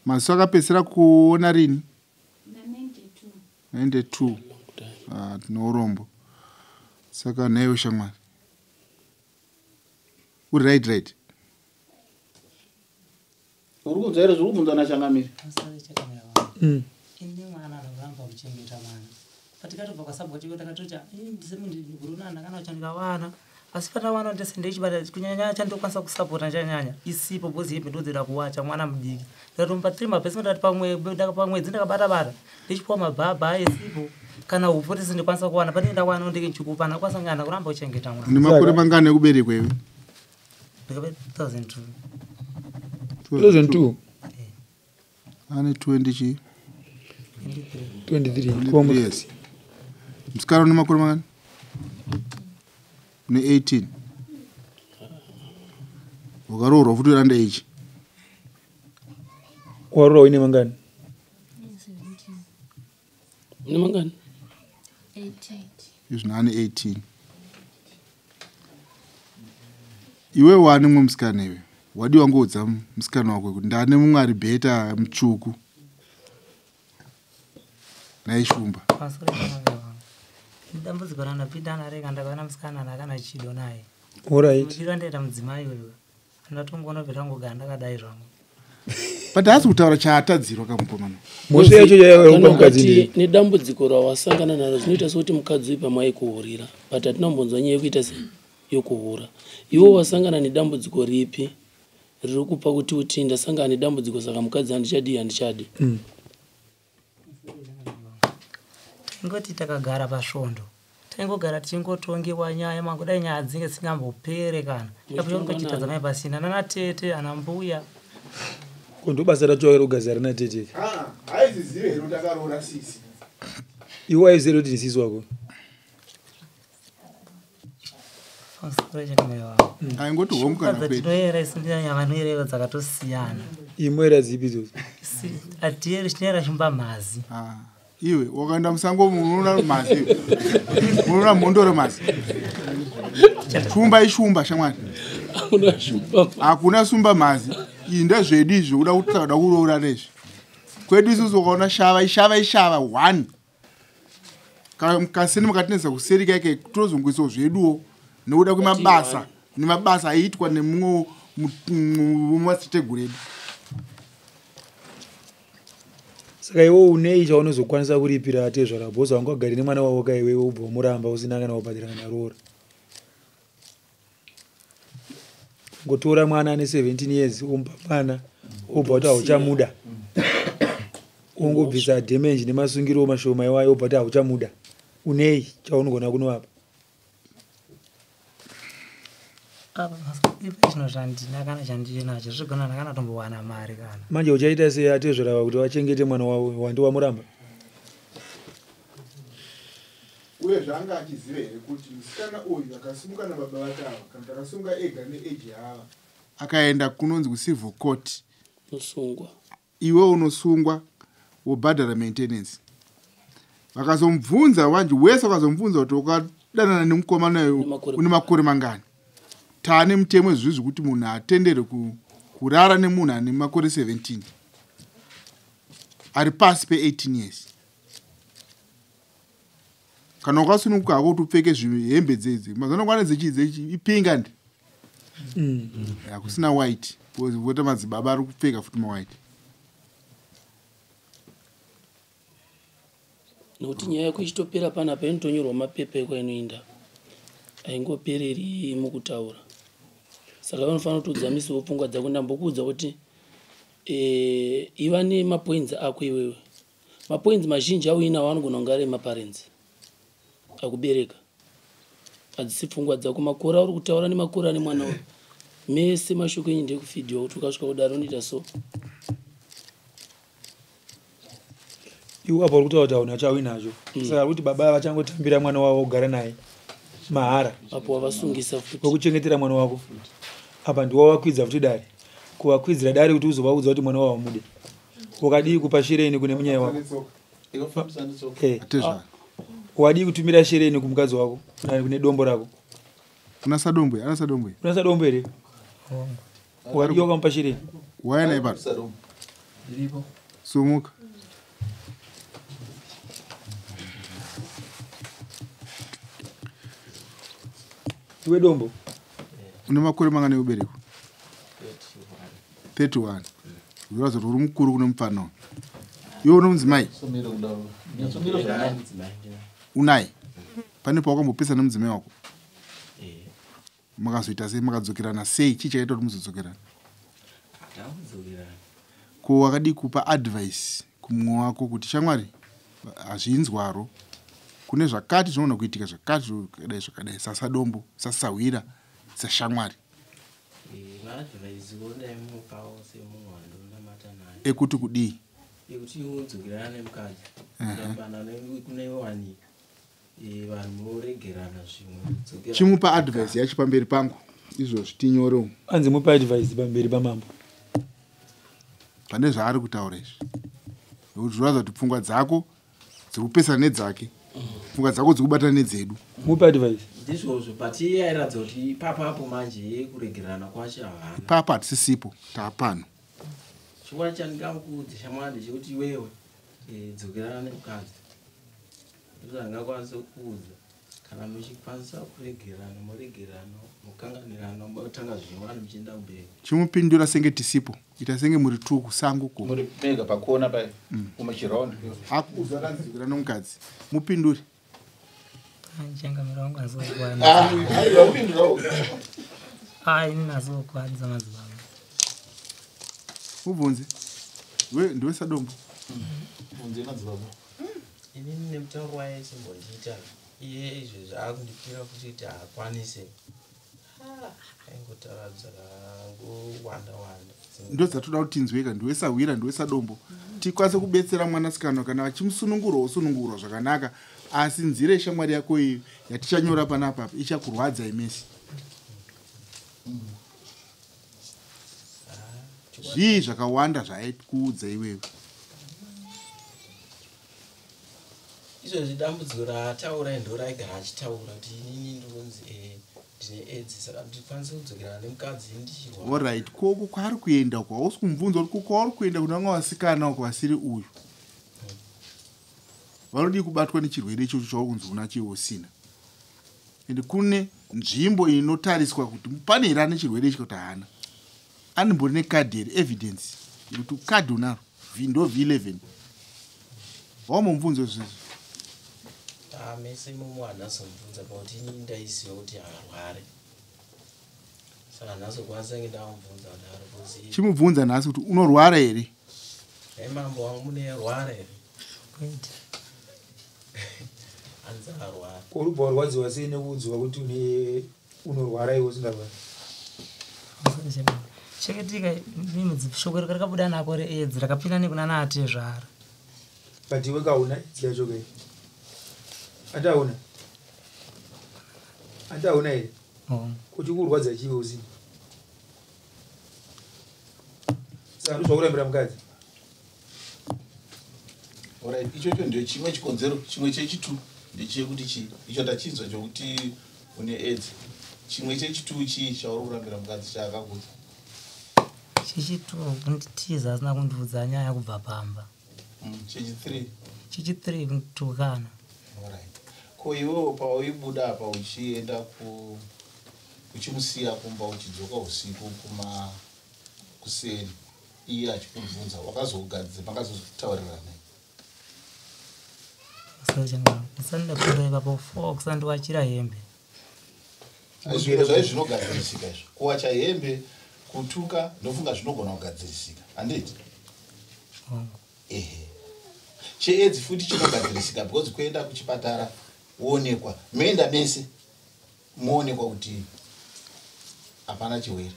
Maziso akapedzisira kuona rini? 92. Ah, tine urombo. Saka nhaiwe shamwari. Uri right right. Uri kunzwa here zviri kubvunzwa nachangamire? Ini mwana anoramba kuchengeta mwana. Patikatobva kwasabhuku chiko takatoti ndisemunhu kana chandikawana. Asi patawana ndese ndechibata kunyanya chandokwanisa kusapota chanyanya isipo because hembe ndodzida kuwacha mwana mudiki. Ndikatomupa 3 mapesi ndati pamwe pamwedzi ndakabata bata ndichipuwa mabhabha esipo kana upfu tese ndikwanisa kuwana pane ndawana ndike ndichikupa ndakwanisa ngana kuramba kuchengeta mwana. Une makore mangani ekuberekwa iwe? Ndakaba 2002. 2002. Ane 20 chi? 23. Yes. Musikana une makore mangani? Une 18. Wakaroorwa futi uri ichi. Waroorwa uine mangani? Une mangani? 18. Izvi ane 18. Iwe wane mumwe musikana iwe. Wadiwa ngoudza musikana wako kuti ndane mumwe ari bheta mutsvuku. Naishumba. Dambudziko randapinda naro ndakaona musikana ndakana chido naye. Alright. Mudiro ndaita mudzimai uyu. Ndatongoona kuti ndangogara ndakadai zvangu. But haasi kutaura chaatadzirwa kamukomana. Mhosva yacho yaiva mukadzi ndiye. Nedambudziko rawasangana naro zvinoita sekuti mukadzi uyu pamwe aikuhurira but hatina kumbonzwa nyaya yekuita sei yokuhura. Iwe wasangana nedambudziko ripi riri kupa kuti uti ndasangana nedambudziko saka mukadzi handichadi handichadi. Tingoti takagara pasvondo. Taingogara tichingotongewa nyaya mangu dai nyaya dzinge dzisingambopere kana. Takuchitadza mai pasina nana tete ana mbuya. Ko ndo basa racho rakugadzira rina tete. Ah, haizizive here kuti akaroora sisi. Iwe waiziva kuti ndisisi wako. Aingoti hongu kana kwete. Tinoyera isu ndiyanya dzakatosiyana. Imoera dzipi idzodzo? Atiyeri tinoyera shumba mhazi. Ah. Iwe wakaenda musango unoona mhazi, unoona mhondoro mhazi. Shumba ishumba shamwari. Hakuna shumba. Hakuna shumba mhazi. Iyi ndezvedu izvi uda kuti takada kuroora nezvi. Kwedu isusu ukaona shava ishava ishava one. Kasini mukatinetsa kuseri kake tozongoisawo zveduwo nekuda kwemabasa nemabasa aiitwa nemumwe mumadziteteguru edu. Saka iwe unei chaunozokwanisa kuripira atezvara bhozi wanga ugari nemwana wavo ka iwewe ubva wamuramba usina kana kubhadhara kana roora. Ngotora mwana ane 17 years womupa mwana wobva kuti hauchamuda. Wongobvisa damage nemasungiro mashoma iwayo wobva kuti hauchamuda. Unei chaunogona kunovapa? Apa ipa chino zvandina kana chandinacho zvigona ndakana tombowana mari kana. Manje uchaita sei atezvara kuti vachengete mwana wavo wandi wamuramba? Uye zvaanga achiziva here kuti musikana uyu akasimuka nababa vake ava kana kuti akasimuka ega neeji yaava akaenda kunonzi kucivil court, Unosungwa. Iwe unosungwa wobhadhara maintenance. Vakazomubvunza wanje wese vakazomubvunza kuti wakadanana nemukomana uyu une makore mangani. Taane mutemo izvizvi kuti munhu atenderwe kurara nemunhu ane makore 17 ari pasi pe18 years. Kana wakasununguka hako kuti upfeke hembe dzedzi mazuva ano kwane dzechi ipinga ndi hakusina white because vota madzibaba ari kupfeka futi mawhite. Nekuti nyaya yako ichitopera panapa inotonyorwa mapepa ekwainoenda, haingopereri mukutaura. Saka vanofanira kutodzamisawo pfungwa dzako. Ndambokuudza kuti iva nemapoints ako iwewe. Mapoints mazhinji auinawo anogona kunge ari emaparents akubereka, hadzisi pfungwa dzako. Makore auri kutaura nemakore ane mwana uyu mese mashoko enyu ndekufidhiwa kuti ukasvika kudaro unoita so. Iwe apa uri kutaura kuti hauna chauinacho, saka kuti baba vachangotambira mwana wavo kugara naye mahara. Apo wavasungisa futi. Wekuchengetera mwana wako apa ndiwo wakwidza futi dare, kuvakwidzira dare kuti uzovaudza kuti mwana wavo amude. Wakadii kupa shereni kune munyai wako? Atezvara. Wadii kutumira shereni kumukadzi wako kune dombo rako? Kuna sadombo, ana sadombo. Kuna sadombo here? Wadii wakamupa shereni? Waya naye pano. Sumuka. Iwe dombo. Une makore mangani ekuberekwa? 31. Unoratidza kuti uri mukuru kune mupfana uyu. Iwe une mudzimai? Unaye? Pane pawakambopesana nemudzimai wako? Makazoita sei? Makadzokerana sei? Chii chakaita kuti muzodzokerana? Ko wakadii kupa advice kumumwe wako kuti shamwari hazvinzwaro, kune zvakati zvinogona kuitika zvakati zvakadai zvakadai, sasadombo, sasahwira, sashamwari? Maadvice ndaimupawo semunhu wandonamata naye. Ekuti kudii? Ekuti udzokerana nemukadzi kurambana kunewanika vanhu voregerana zvimwe dzokerana. Chimupa advice yacho pamberi pangu izvozvi tinyorewo. Anzi mupa advice pamberi pamambo. Pane zvaari kutaura izvi nekuti zvinoratidza kuti pfungwa dzako dziri kupesana nedzake, pfungwa dzako dziri kubatana nedzedu. Mupa advice. Ndizvozvo, but iye airatidza kuti ipapapo manje yekuregerana kwacho havana. Ipapo hatisisipo, taapano. Chokwadi chandingamukuudza shamwari ndechekuti iwewe dzokerana nemukadzi, ndozvandingakwanisa kukuudza. Kana muchikwanisa kuregerana moregerana, mokanganirana, motanga zvinyowani muchienda kumberi. Chimupindura senge tisipo, ita senge muri tu kusango ko. Muri mega pakona pai kumachiraundi. Akuudza kanzi dzokera nomukadzi, mupindure. Changamiro wangu Ah, aiwa, upindurawo. Ai, ini nazokwanisa madzibaba. Mubvunze. We ndiwe sadombo. Bvunze madzibaba. Inini nemutauro waye chimbondiita iye izvezvi akundipira futi kuti haakwanise, aingotaura zvakangowanda wanda. Ndo dzatoda kuti tinzweka. Ndiwe sahwira, ndiwe sadombo, tikwanise kubetsera mwanasikana kana achimusunungurwa osunungurwa zvakanaka, asi nzira yeshamwari yako iyi yatichanyora panapa ichakurwadza imesi. Zvii zvakawanda zvaaikuudza iwewe? Izvozvi dambudziko raataura ndo raigara achitaura kuti inini ndikunzi eh, ndine aids saka ndikwanise kudzokerana nemukadzi ndichirwara. Allright, koko kwaari kuenda uko hausi kumubvunza kuti kwauri kuenda kuna vamwe vasikana uko vasiri uyu vanodii kubatwa nechirwere ichocho chauri kunzi unacho iwe usina. Ende kune nzvimbo inotariswa kuti pane here ane chirwere ichi kuti haana. Anombori nekadhi here, evidence yekuti kadhi unaro ndo v11. Wambomubvunza izvozvo? Ah, mese imomo handazomubvunza pakuti inini ndaiziva kuti haarware, saka handazokwanisa nge ndamubvunza kudaro kuzi. Chimubvunza nhasi kuti unorwara here. Ai mambo wangu, mune rwara here? Hanzi arwara. Urubva warwadziwa sei nekuudzwa kuti une unorwara iwe usingarwari? Chakaitika mimudzi, shoko rakabuda nako reaids rakapinda nekuna naatezvara. But iwe kauna aids yacho kai? Andauna, andauna here? Kuti kurwadza chiwe usina, saka ndozvakurambira mukadzi. Alright, ichocho ndio chimwe chikonzero. Chimwe chechitu ndechekuti chii? Icho ndachinzwa chokuti une aids. Chimwe chechitu chii chauri kurambira mukadzi chaakakudza? Chechitu kunditiza asina kundiudza nyaya kubva pamba. Chechi3? Chechi3 kunditukana. Alright, ko iwewo pawaibuda apa uchienda ku uchimusiya kumba uchidzoka usiku kuma kuseni, iye achikubvunza, wakazogadzira makazotaurirana? Ndisati ndapfuura ipapo 4 kusandiwachira hembe. Zvai zvinogadzirisika izvo, kuwacha hembe, kutuka, ndofunga zvinogona kugadzirisika, handiti? Ehe, cheedzi futi chinogadzirisika because kuenda kuchipatara woonekwa, moenda mese moonekwa kuti hapana chirwere,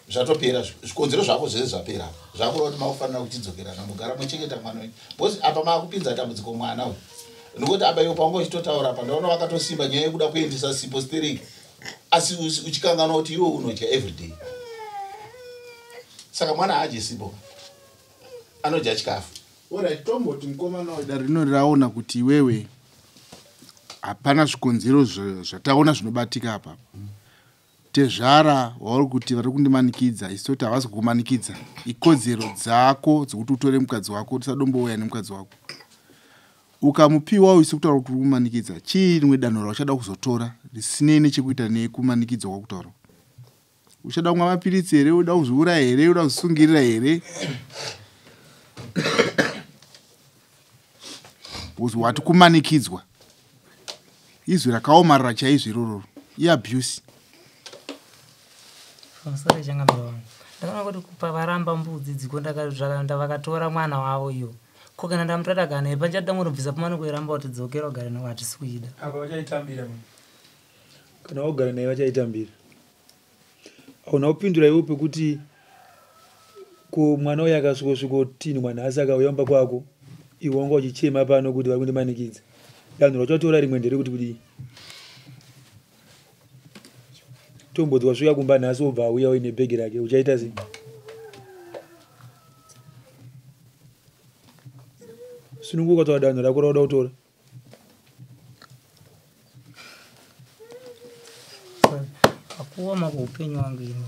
zvatopera. Zvikonzero zvako zvese zvapera. Zvakureva kuti makufanira kuchidzokerana, mugara muchengeta mwana wenyu, because apa maakupinza dambudziko mwana uyu, nokuti apa iwo paunga uchitotaura apa ndaona wakatosimba nyaya yekuda kuendesa sipo stereki, asi uchikanganwa kuti iwe unodya everyday. Saka mwana haadye sipo, anodya chikafu. Alright, tomboti mukomana wedare rino raona kuti iwewe hapana zvikonzero zvataona zvinobatika apa. Tezvara wauri kuti vari kundimanikidza, isu toti havasi kukumanikidza, ikodzero dzako dzekuti utore mukadzi wako. Tisadombouya nemukadzi wako ukamupiwa isi kutaura kuti uri kumanikidza. Chii rimwe danho rauchada kuzotora risinei nechekuita nekumanikidzwa kwakutaura? Uchada kumwa mapiritsi here? Uda kuzviuraya here? Uda kuzvisungirira here? Because wati kumanikidzwa, izwi rakaomarara chaizvo irororo, iabuse. Pamusoro changamire wangu, ndakaona kuti kupa varamba mbudzi dziko vakatora mwana wavo iyo, ko kana ndamutata kana panchada ngonobvisa pamane kuiramba kuti dzokera ugare nawo, hatisi kuida. Apa vachaitambira munhu kana wagara naye, vachaitambira. Hauna kupindura iwe pekuti ko mwana uyu akasvikosvikotinhwa nhasi akauya mumba kwako, iwe wanga uchichema pano kuti vari kundimanikidza. Danho rauchatora rimwe nderekuti kudii? Tombodzi wasvika kumba nhasi, wobva auya uine bhegi rake, uchaita sei? Sununguka, tora danho rako rauda kutora. Akuoma kuupenyu wangu inini.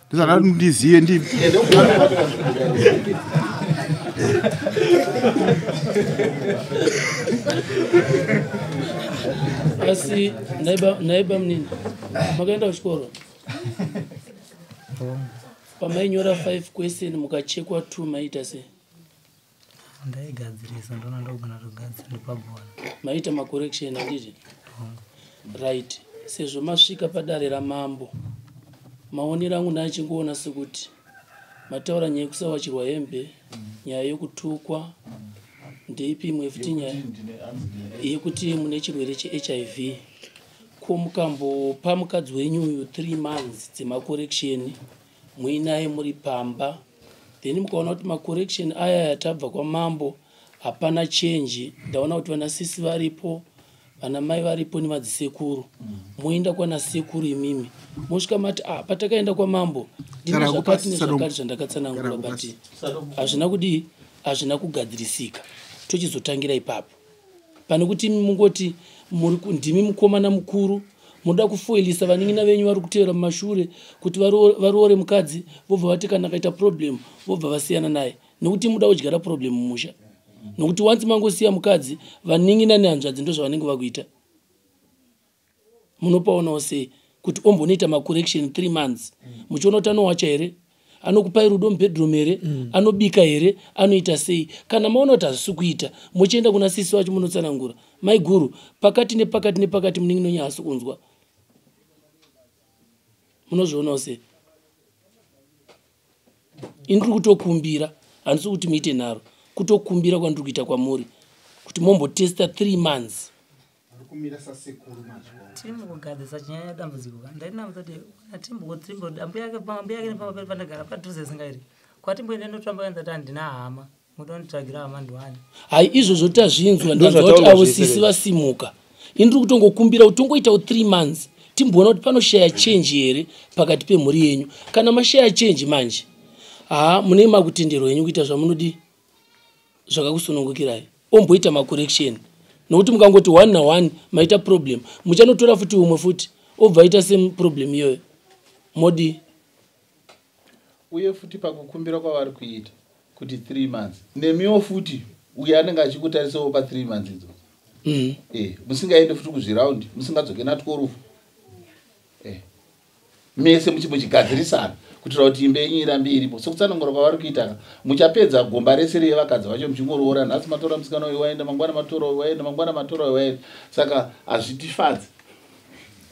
Ndizvada ndizive ndi Asi naiba munini, makaenda kuchikoro? Pamainyora 5 question mukachekwa 2, maita sei? Ndaigadzirisa, ndona ndogona kugadzira ndipagona. Maita macorrection, handiti? Right, sezvo masvika padare ramambo, maonero angu ndaachingoona sekuti mataura nyaya yekusawachirwa hembe, nyaya yekutukwa, ndeipi imwe futi? Nyaya yekuti mune chirwere cheHIV. Ko mukambopa mukadzi wenyu uyu 3 months dzemacorrection muinaye muri pamba, then mukaona kuti macorrection aya yatabva kwamambo hapana change, ndaona kuti vana sisi varipo, vana mai varipo nemadzisekuru, moenda kwana sekuru imimi, mosvika mati, ah, patakaenda kwamambo ndine Kana zvakati kupasi, nezvakati Sadombo. zvandakatsanangura, Kana but kupasi. hazvina kudii, hazvina kugadzirisika, tochizotangira ipapo. Pane kuti imi mungoti muri ndimi mukomana mukuru munoda kufoilisa vanin'ina venyu vari kutevera mumashure kuti varoore mukadzi vobva vati kana akaita problem vobva vasiyana naye nekuti muda kudyara problem mumusha nokuti once mangosiya mukadzi vanin'ina nehanzvadzi ndozvavanenge vakuita. Munopaonawo sei kuti ombonoita macorrection 3 months muchiona kuti anowacha here anokupai rudo mubedroom here anobika here anoita sei kana maona kuti hazvisi kuita mochienda kuna sisi wacho munotsanangura maiguru pakati nepakati nepakati munin'ina wenyu haasi kunzwa munozvionawo sei ini ndiri kutokumbira handisi kuti muite nharo kutokumbira kwandiri kuita kwamuri kuti mombotesta 3 months Kumira sasekuru manje. Tiri mukugadzirisa chinyanya dambudziko ka ndainamudza kuti atimbo ambuya yake ambuya yake nepamba pedu pandagara padhuze singairi kwatimboenda ndotamba kanza kuti handina hama muda kunditsvagira hama ndiwani Hai izvozvo tazvinzwa ndanzwa kuti avo sisi vasimuka ini ndiri kutongokumbira kuti tongoitawo 3 months timboona kuti panoshaya change here pakati pemhuri yenyu kana mashaya change manje haa mune makutenderwa henyu kuita zvamunodii zvakakusunungukirai omboita macorrection nokuti mukangoti one naone maita problem muchanotora futi umwe futi obva aita same problem iyoyo modii uye futi pakukumbira kwavari kuita kuti 3 months nemiwo futi uyo anenge achikutarisawo pa 3 months idzo Eh, musingaende futi kuzviraundi musingadzoke na 12 eh, mese muchimbochigadzirisana kuitira kuti imba yenyu irambe iripo sekutsanangura kwavari kuita ka muchapedza gomba rese revakadzi vacho muchingoroora nhasi matora musikana uyu waenda mangwana matora uyu waenda mangwana matora uyu waenda saka hazvitifadzi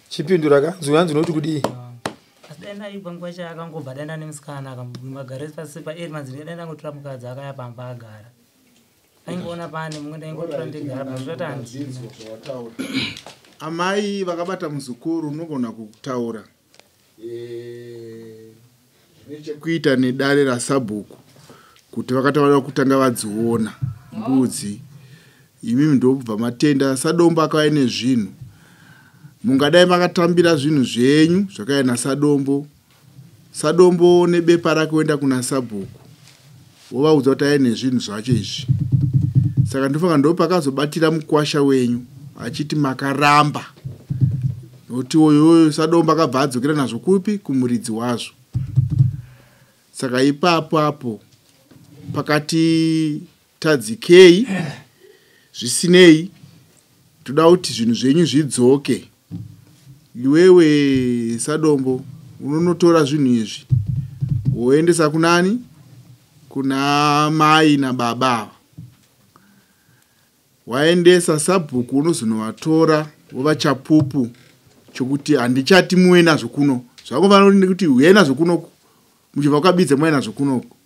Chipindura ka hanzi unoti kudii? Asi dai ndaigwa nguva chayo akangobva dai ndane musikana akamagare pasi paeri manzi dai ndangotora mukadzi akaya pamba agara aingoona pane mumwe ndaingotora ndigara pazvati handina Amai vakabata muzukuru unogona kutaura eh, zvine chekuita nedare rasabhuku kuti vakati vada kutanga vadziona mbudzi imimi ndobva matenda sadombo akauya nezvinhu mungadai makatambira zvinhu zvenyu zvakauya nasadombo sadombo nebepa rake oenda kuna sabhuku wovaudza kuti aye nezvinhu zvacho izvi saka ndofunga ndopakazobatira mukwasha wenyu achiti makaramba nokuti uyoyo sadombo akabva adzokera nazvo kupi kumuridzi wazvo saka ipapo apo pakati tadzikei zvisinei toda kuti zvinhu zvenyu zvidzoke iwewe sadombo unonotora zvinhu izvi woendesa kunani kuna mai nababa ava waendesa sabhuku unozonovatora wova chapupu chokuti handichati muve nazvo kuno zvakufanira nekuti huyai nazvo kunoku muchibva kwabidza muve nazvo kunoku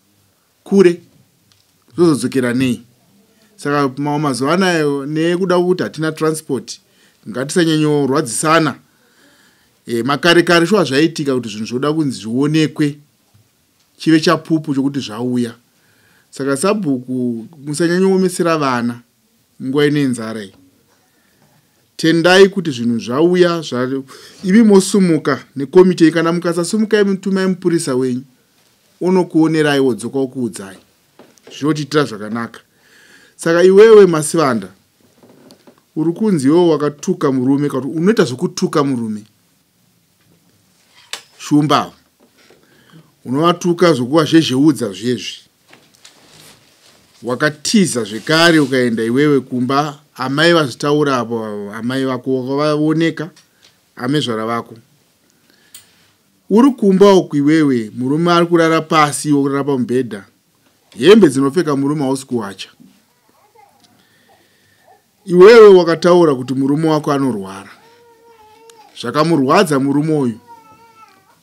kure zvozodzokera nei saka mamwe mazuva anayo nekuda kwekuti hatina transport ngatisanyanyorwadzisana e, makare kare shuwa zvaiitika kuti zvinhu zvoda kunzi zvionekwe chive chapupu chokuti zvauya saka sabhuku musanyanyoomesera vana nguva ine nzara iyi tendai kuti zvinhu zvauya zva imi mosumuka nekomiti iyi kana mukasasumuka imi tumai mupurisa wenyu unokuonerai wodzoka wokuudzai zvinotiitira zvakanaka saka iwewe masivanda uri kunzi iwewe wakatuka murume kana kuti unoita zvekutuka murume shumba unovatuka zvokuvazhezheudza zvezvi wakatiza zvekare ukaenda iwewe kumba amai vazvitaura apo amai vako wakavaoneka amezvara vako uri kumba uku iwewe murume ari kurara pasi iwe kurara pamubhedha hembe dzinopfeka murume hausi kuwacha iwewe wakataura kuti murume wako anorwara zvakamurwadza murume uyu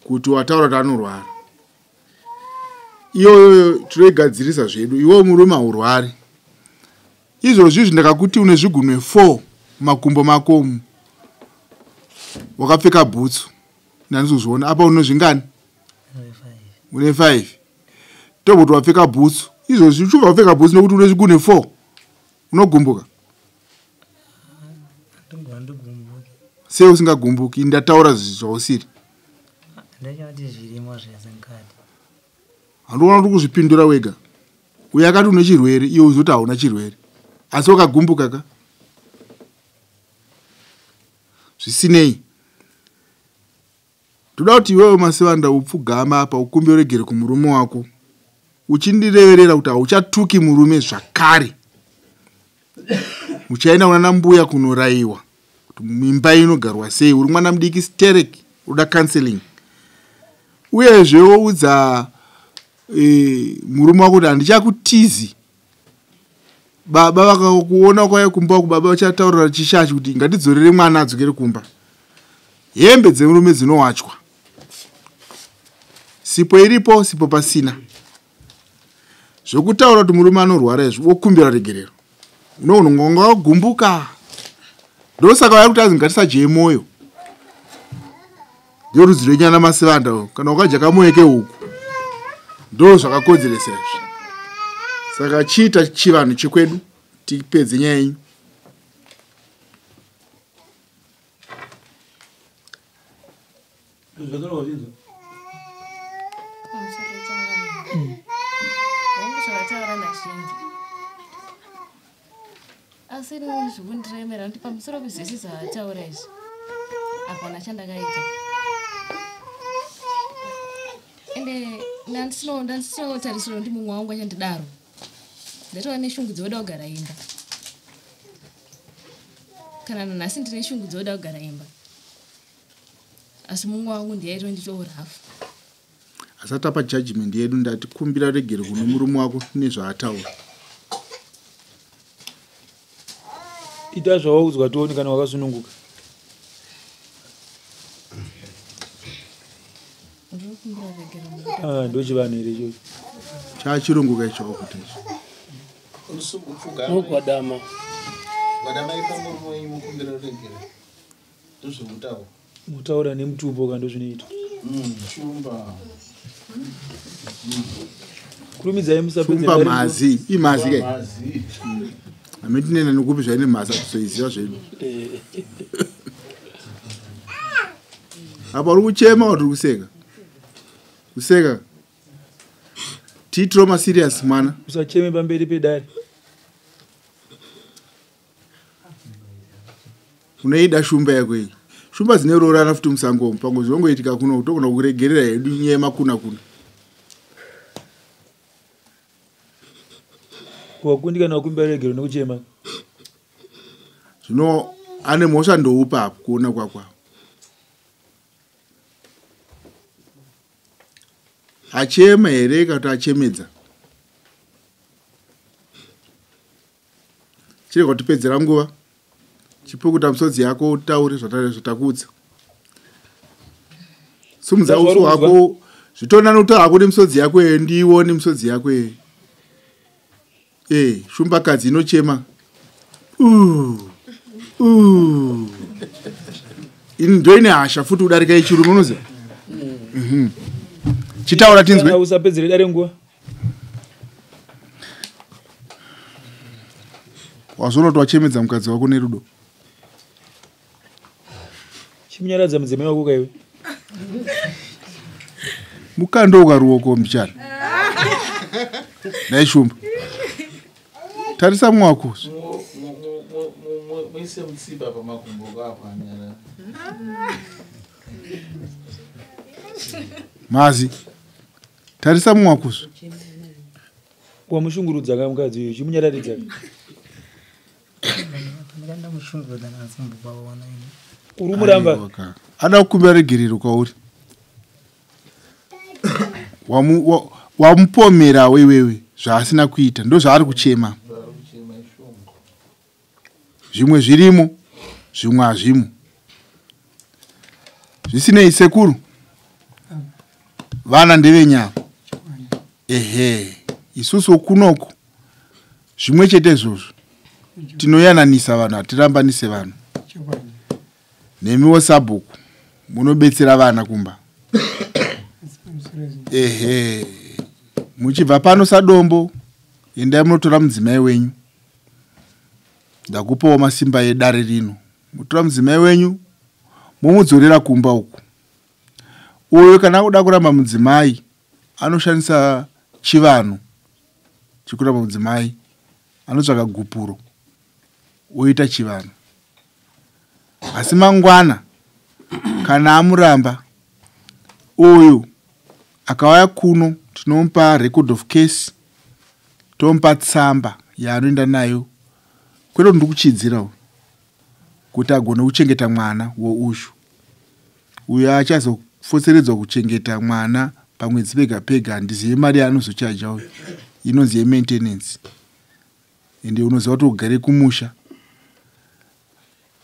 kuti wataura kuti anorwara iyoyo tinoigadzirisa zvedu iwewe murume haurwari izvozvi izvi ndakakuti une zvigunwe 4 mumakumbo mako umu wakapfeka bhutsu ndandizozviona apa une zvingani une 5 toboti wapfeka bhutsu izvozvi uchibva wapfeka bhutsu nekuti une zvigunwe 4 unogumbuka sei usingagumbuki ndataura zvausiri handiona kuti kuzvipindura wega uyo akati une chirwere iwe uzoti hauna chirwere asi wakagumbuka ka Zvisinei, ndoda kuti iwewe Masivanda upfugama apa ukumbe uregere kumurume wako, uchindireverera kuti hauchatuki murume zvakare. Uchaenda kuna mbuya kunorayiwa kuti mimba inogarwa sei. Uri mwana mudiki sterek, uda counseling. Uyezve woudza murume wako kuti handichakutizi. Baba vakakuona kwauya kumba uku, baba vachataurira chishachi kuti ngatidzorere mwana adzokere kumba. Hembe dzemurume dzinowachwa, sipo iripo, sipo pasina. Zvokutaura kuti murume anorwara izvi, wokumbira regerero. Unongonga wagumbuka, ndosaka vaya kuti azi ngatisadye mwoyo. Ndio rudzi rwenyana Masivanda, kana ukadya kamwoyo kehuku ndo zvakakodzeresa izvi. Saka chiita chivanhu chekwedu tipedze nyaya yenyu. Asi zvikundiremera kuti pamusoro pezvese zvataura izvi hapana chandakaita, ende ndandisinotarisira kuti mumwe wangu achandidaro. Ndatova neshungu dzoda kugara imba, kana nanhasi ndine shungu dzoda kugara imba, asi mumwe wangu ndiyaitonditiwo rafu. Asati apa judgment yedu, ndati kumbira regere kuno murume wako nezvaataura. Ita zvawaudzwa tione kana wakasununguka. Ndinokumbira regero. Ah, ndochivanhu here ichocho? Chachirungu icho wakuita icho. Nogwadama. Gwadamai pamurume wenyu mukumbira ruregero, ndozvekutaura. Mutaura nemutupo ka, ndozvinoitwa. Shumba. Kurumidzai musapedze Shumba mhazi imhazi ke. Mhazi. Amitinena nekupi zvaine mhazi atizoiziva zvedu. Apa uri kuchema, uri kuseka kuseka, tiitiroma serious mwana. Usacheme pamberi pedare. Unoida shumba yako iyi. Shumba dzineroorana futi musango umu, pamwe zvinongoitika kuno togona kuregerera hedu nyaya yemakuna kuna. Wakundikana wakumbira regero nekuchema. Zvino ane mhosva ndoupa apo kuona kwako apo. Achema here kana kuti achemedza? Chirega kutipedzera nguva, chipukuta misodzi yako utaure zvatakuudza. Simudza Zvauri uso hwako, zvitonani kutaura hako nemisodzi yako iyo, ndiione misodzi yako iyo. E shumbakadzi inochema. Uu, uu. Ini ndoine hasha futi kudarika yechirume, unoziva. Chitaura tinzwe. Kana usapedzere dare nguva. Wazoona kuti wachemedza mukadzi wako nerudo. Chimunyaradza mudzimai wako kaiwe. Mukando ukaruoko mbichana dai shumba tarisa mumwe wako. Muise mutsiba pamakumbo kapo anyara. Mazi, tarisa mumwe wako. Wamushungurudza ka mukadzi uyu, chimunyararidza. Ndamushungurudza nasimbukaona ini. Uri kumuramba. Aiwa ka. Ada kukumbira regerero kwauri. Wamupomerawo iwewe zvaasina kuita, ndo zvaari kuchema. Kuchema ishungu. Zvimwe zvirimo, zvimwe hazvimo. Zvisinei, sekuru, vana ndevenyama. Ehe, isusu kunoku zvimwe chete izvozvo, tinoyananisa vanhu, hatirambanise vanhu. Nemiwo sabhuku munobetsera vana kumba. Ehe, muchibva pano sadombo, endai munotora mudzimai wenyu. Ndakupawo masimba edare rino, mutora mudzimai wenyu mumudzorera kumba uku. Uyo kana akuda kuramba mudzimai anoshandisa chivanhu chekuramba mudzimai, anotsvaka gupuro oita chivanhu. Asi mangwana kana amuramba uyu akauya kuno, tinomupa record of case, tomupa tsamba yaanoenda nayo, kwete kuti ndikuchidzirawo, kuti agone kuchengeta mwana woushu uyo achazofotseredzwa kuchengeta mwana pamwedzi pega pega. Handizive mari yaanozochaja uyu, inonzi yemaintenance, ende unoziva kuti ugare kumusha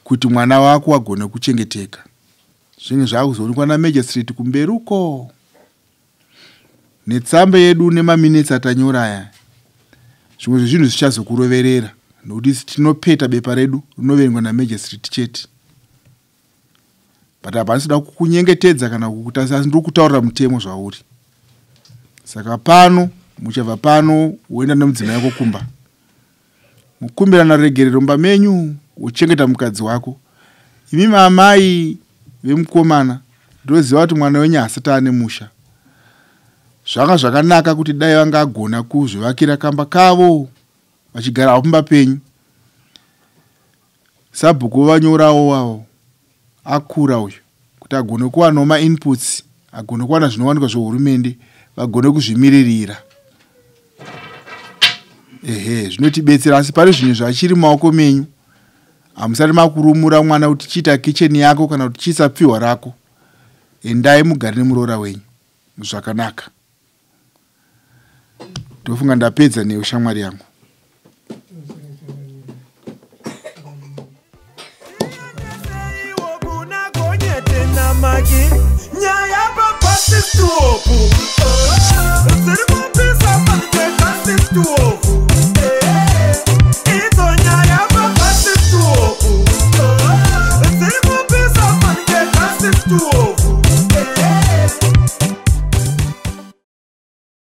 kuti mwana wako agone kuchengeteka. Zvinenge zvaakuzoonekwa namagistrate kumberi uko netsamba yedu nemaminitsi atanyora aya. Zvimwe zvezvinhu zvichazokuroverera nokuti tinopeta bepa redu rinoverengwa namagistrate chete. But apa handisida kukunyengetedza kana kukutarisa, asi ndiri kutaurira mutemo zvauri. Saka pano muchabva pano woenda nemudzimai wako kumba, mukumbirana ruregerero mumba menyu, wochengeta mukadzi wako. Imi maamai vemukomana, ndoziva kuti mwana wenyu haasati ane musha. Zvanga zvakanaka kuti dai vanga agona kuzvivakira kamba kavo vachigara pamba penyu. Sabhuku vanyorawo wavo akura uyu kuti agone kuwanawo mainputs, agone kuwana zvinowanikwa zvehurumende, vagone kuzvimiririra. Ehe, zvinotibetsera. Asi pari zvinhu zvachiri mumaoko menyu, hamusati makurumura mwana kuti chiita kicheni yako kana kuti chiisa pfihwa rako. Endai mugare nemuroora wenyu zvakanaka. Ndofunga ndapedza newe shamwari yangu. Nyaya papasi stop.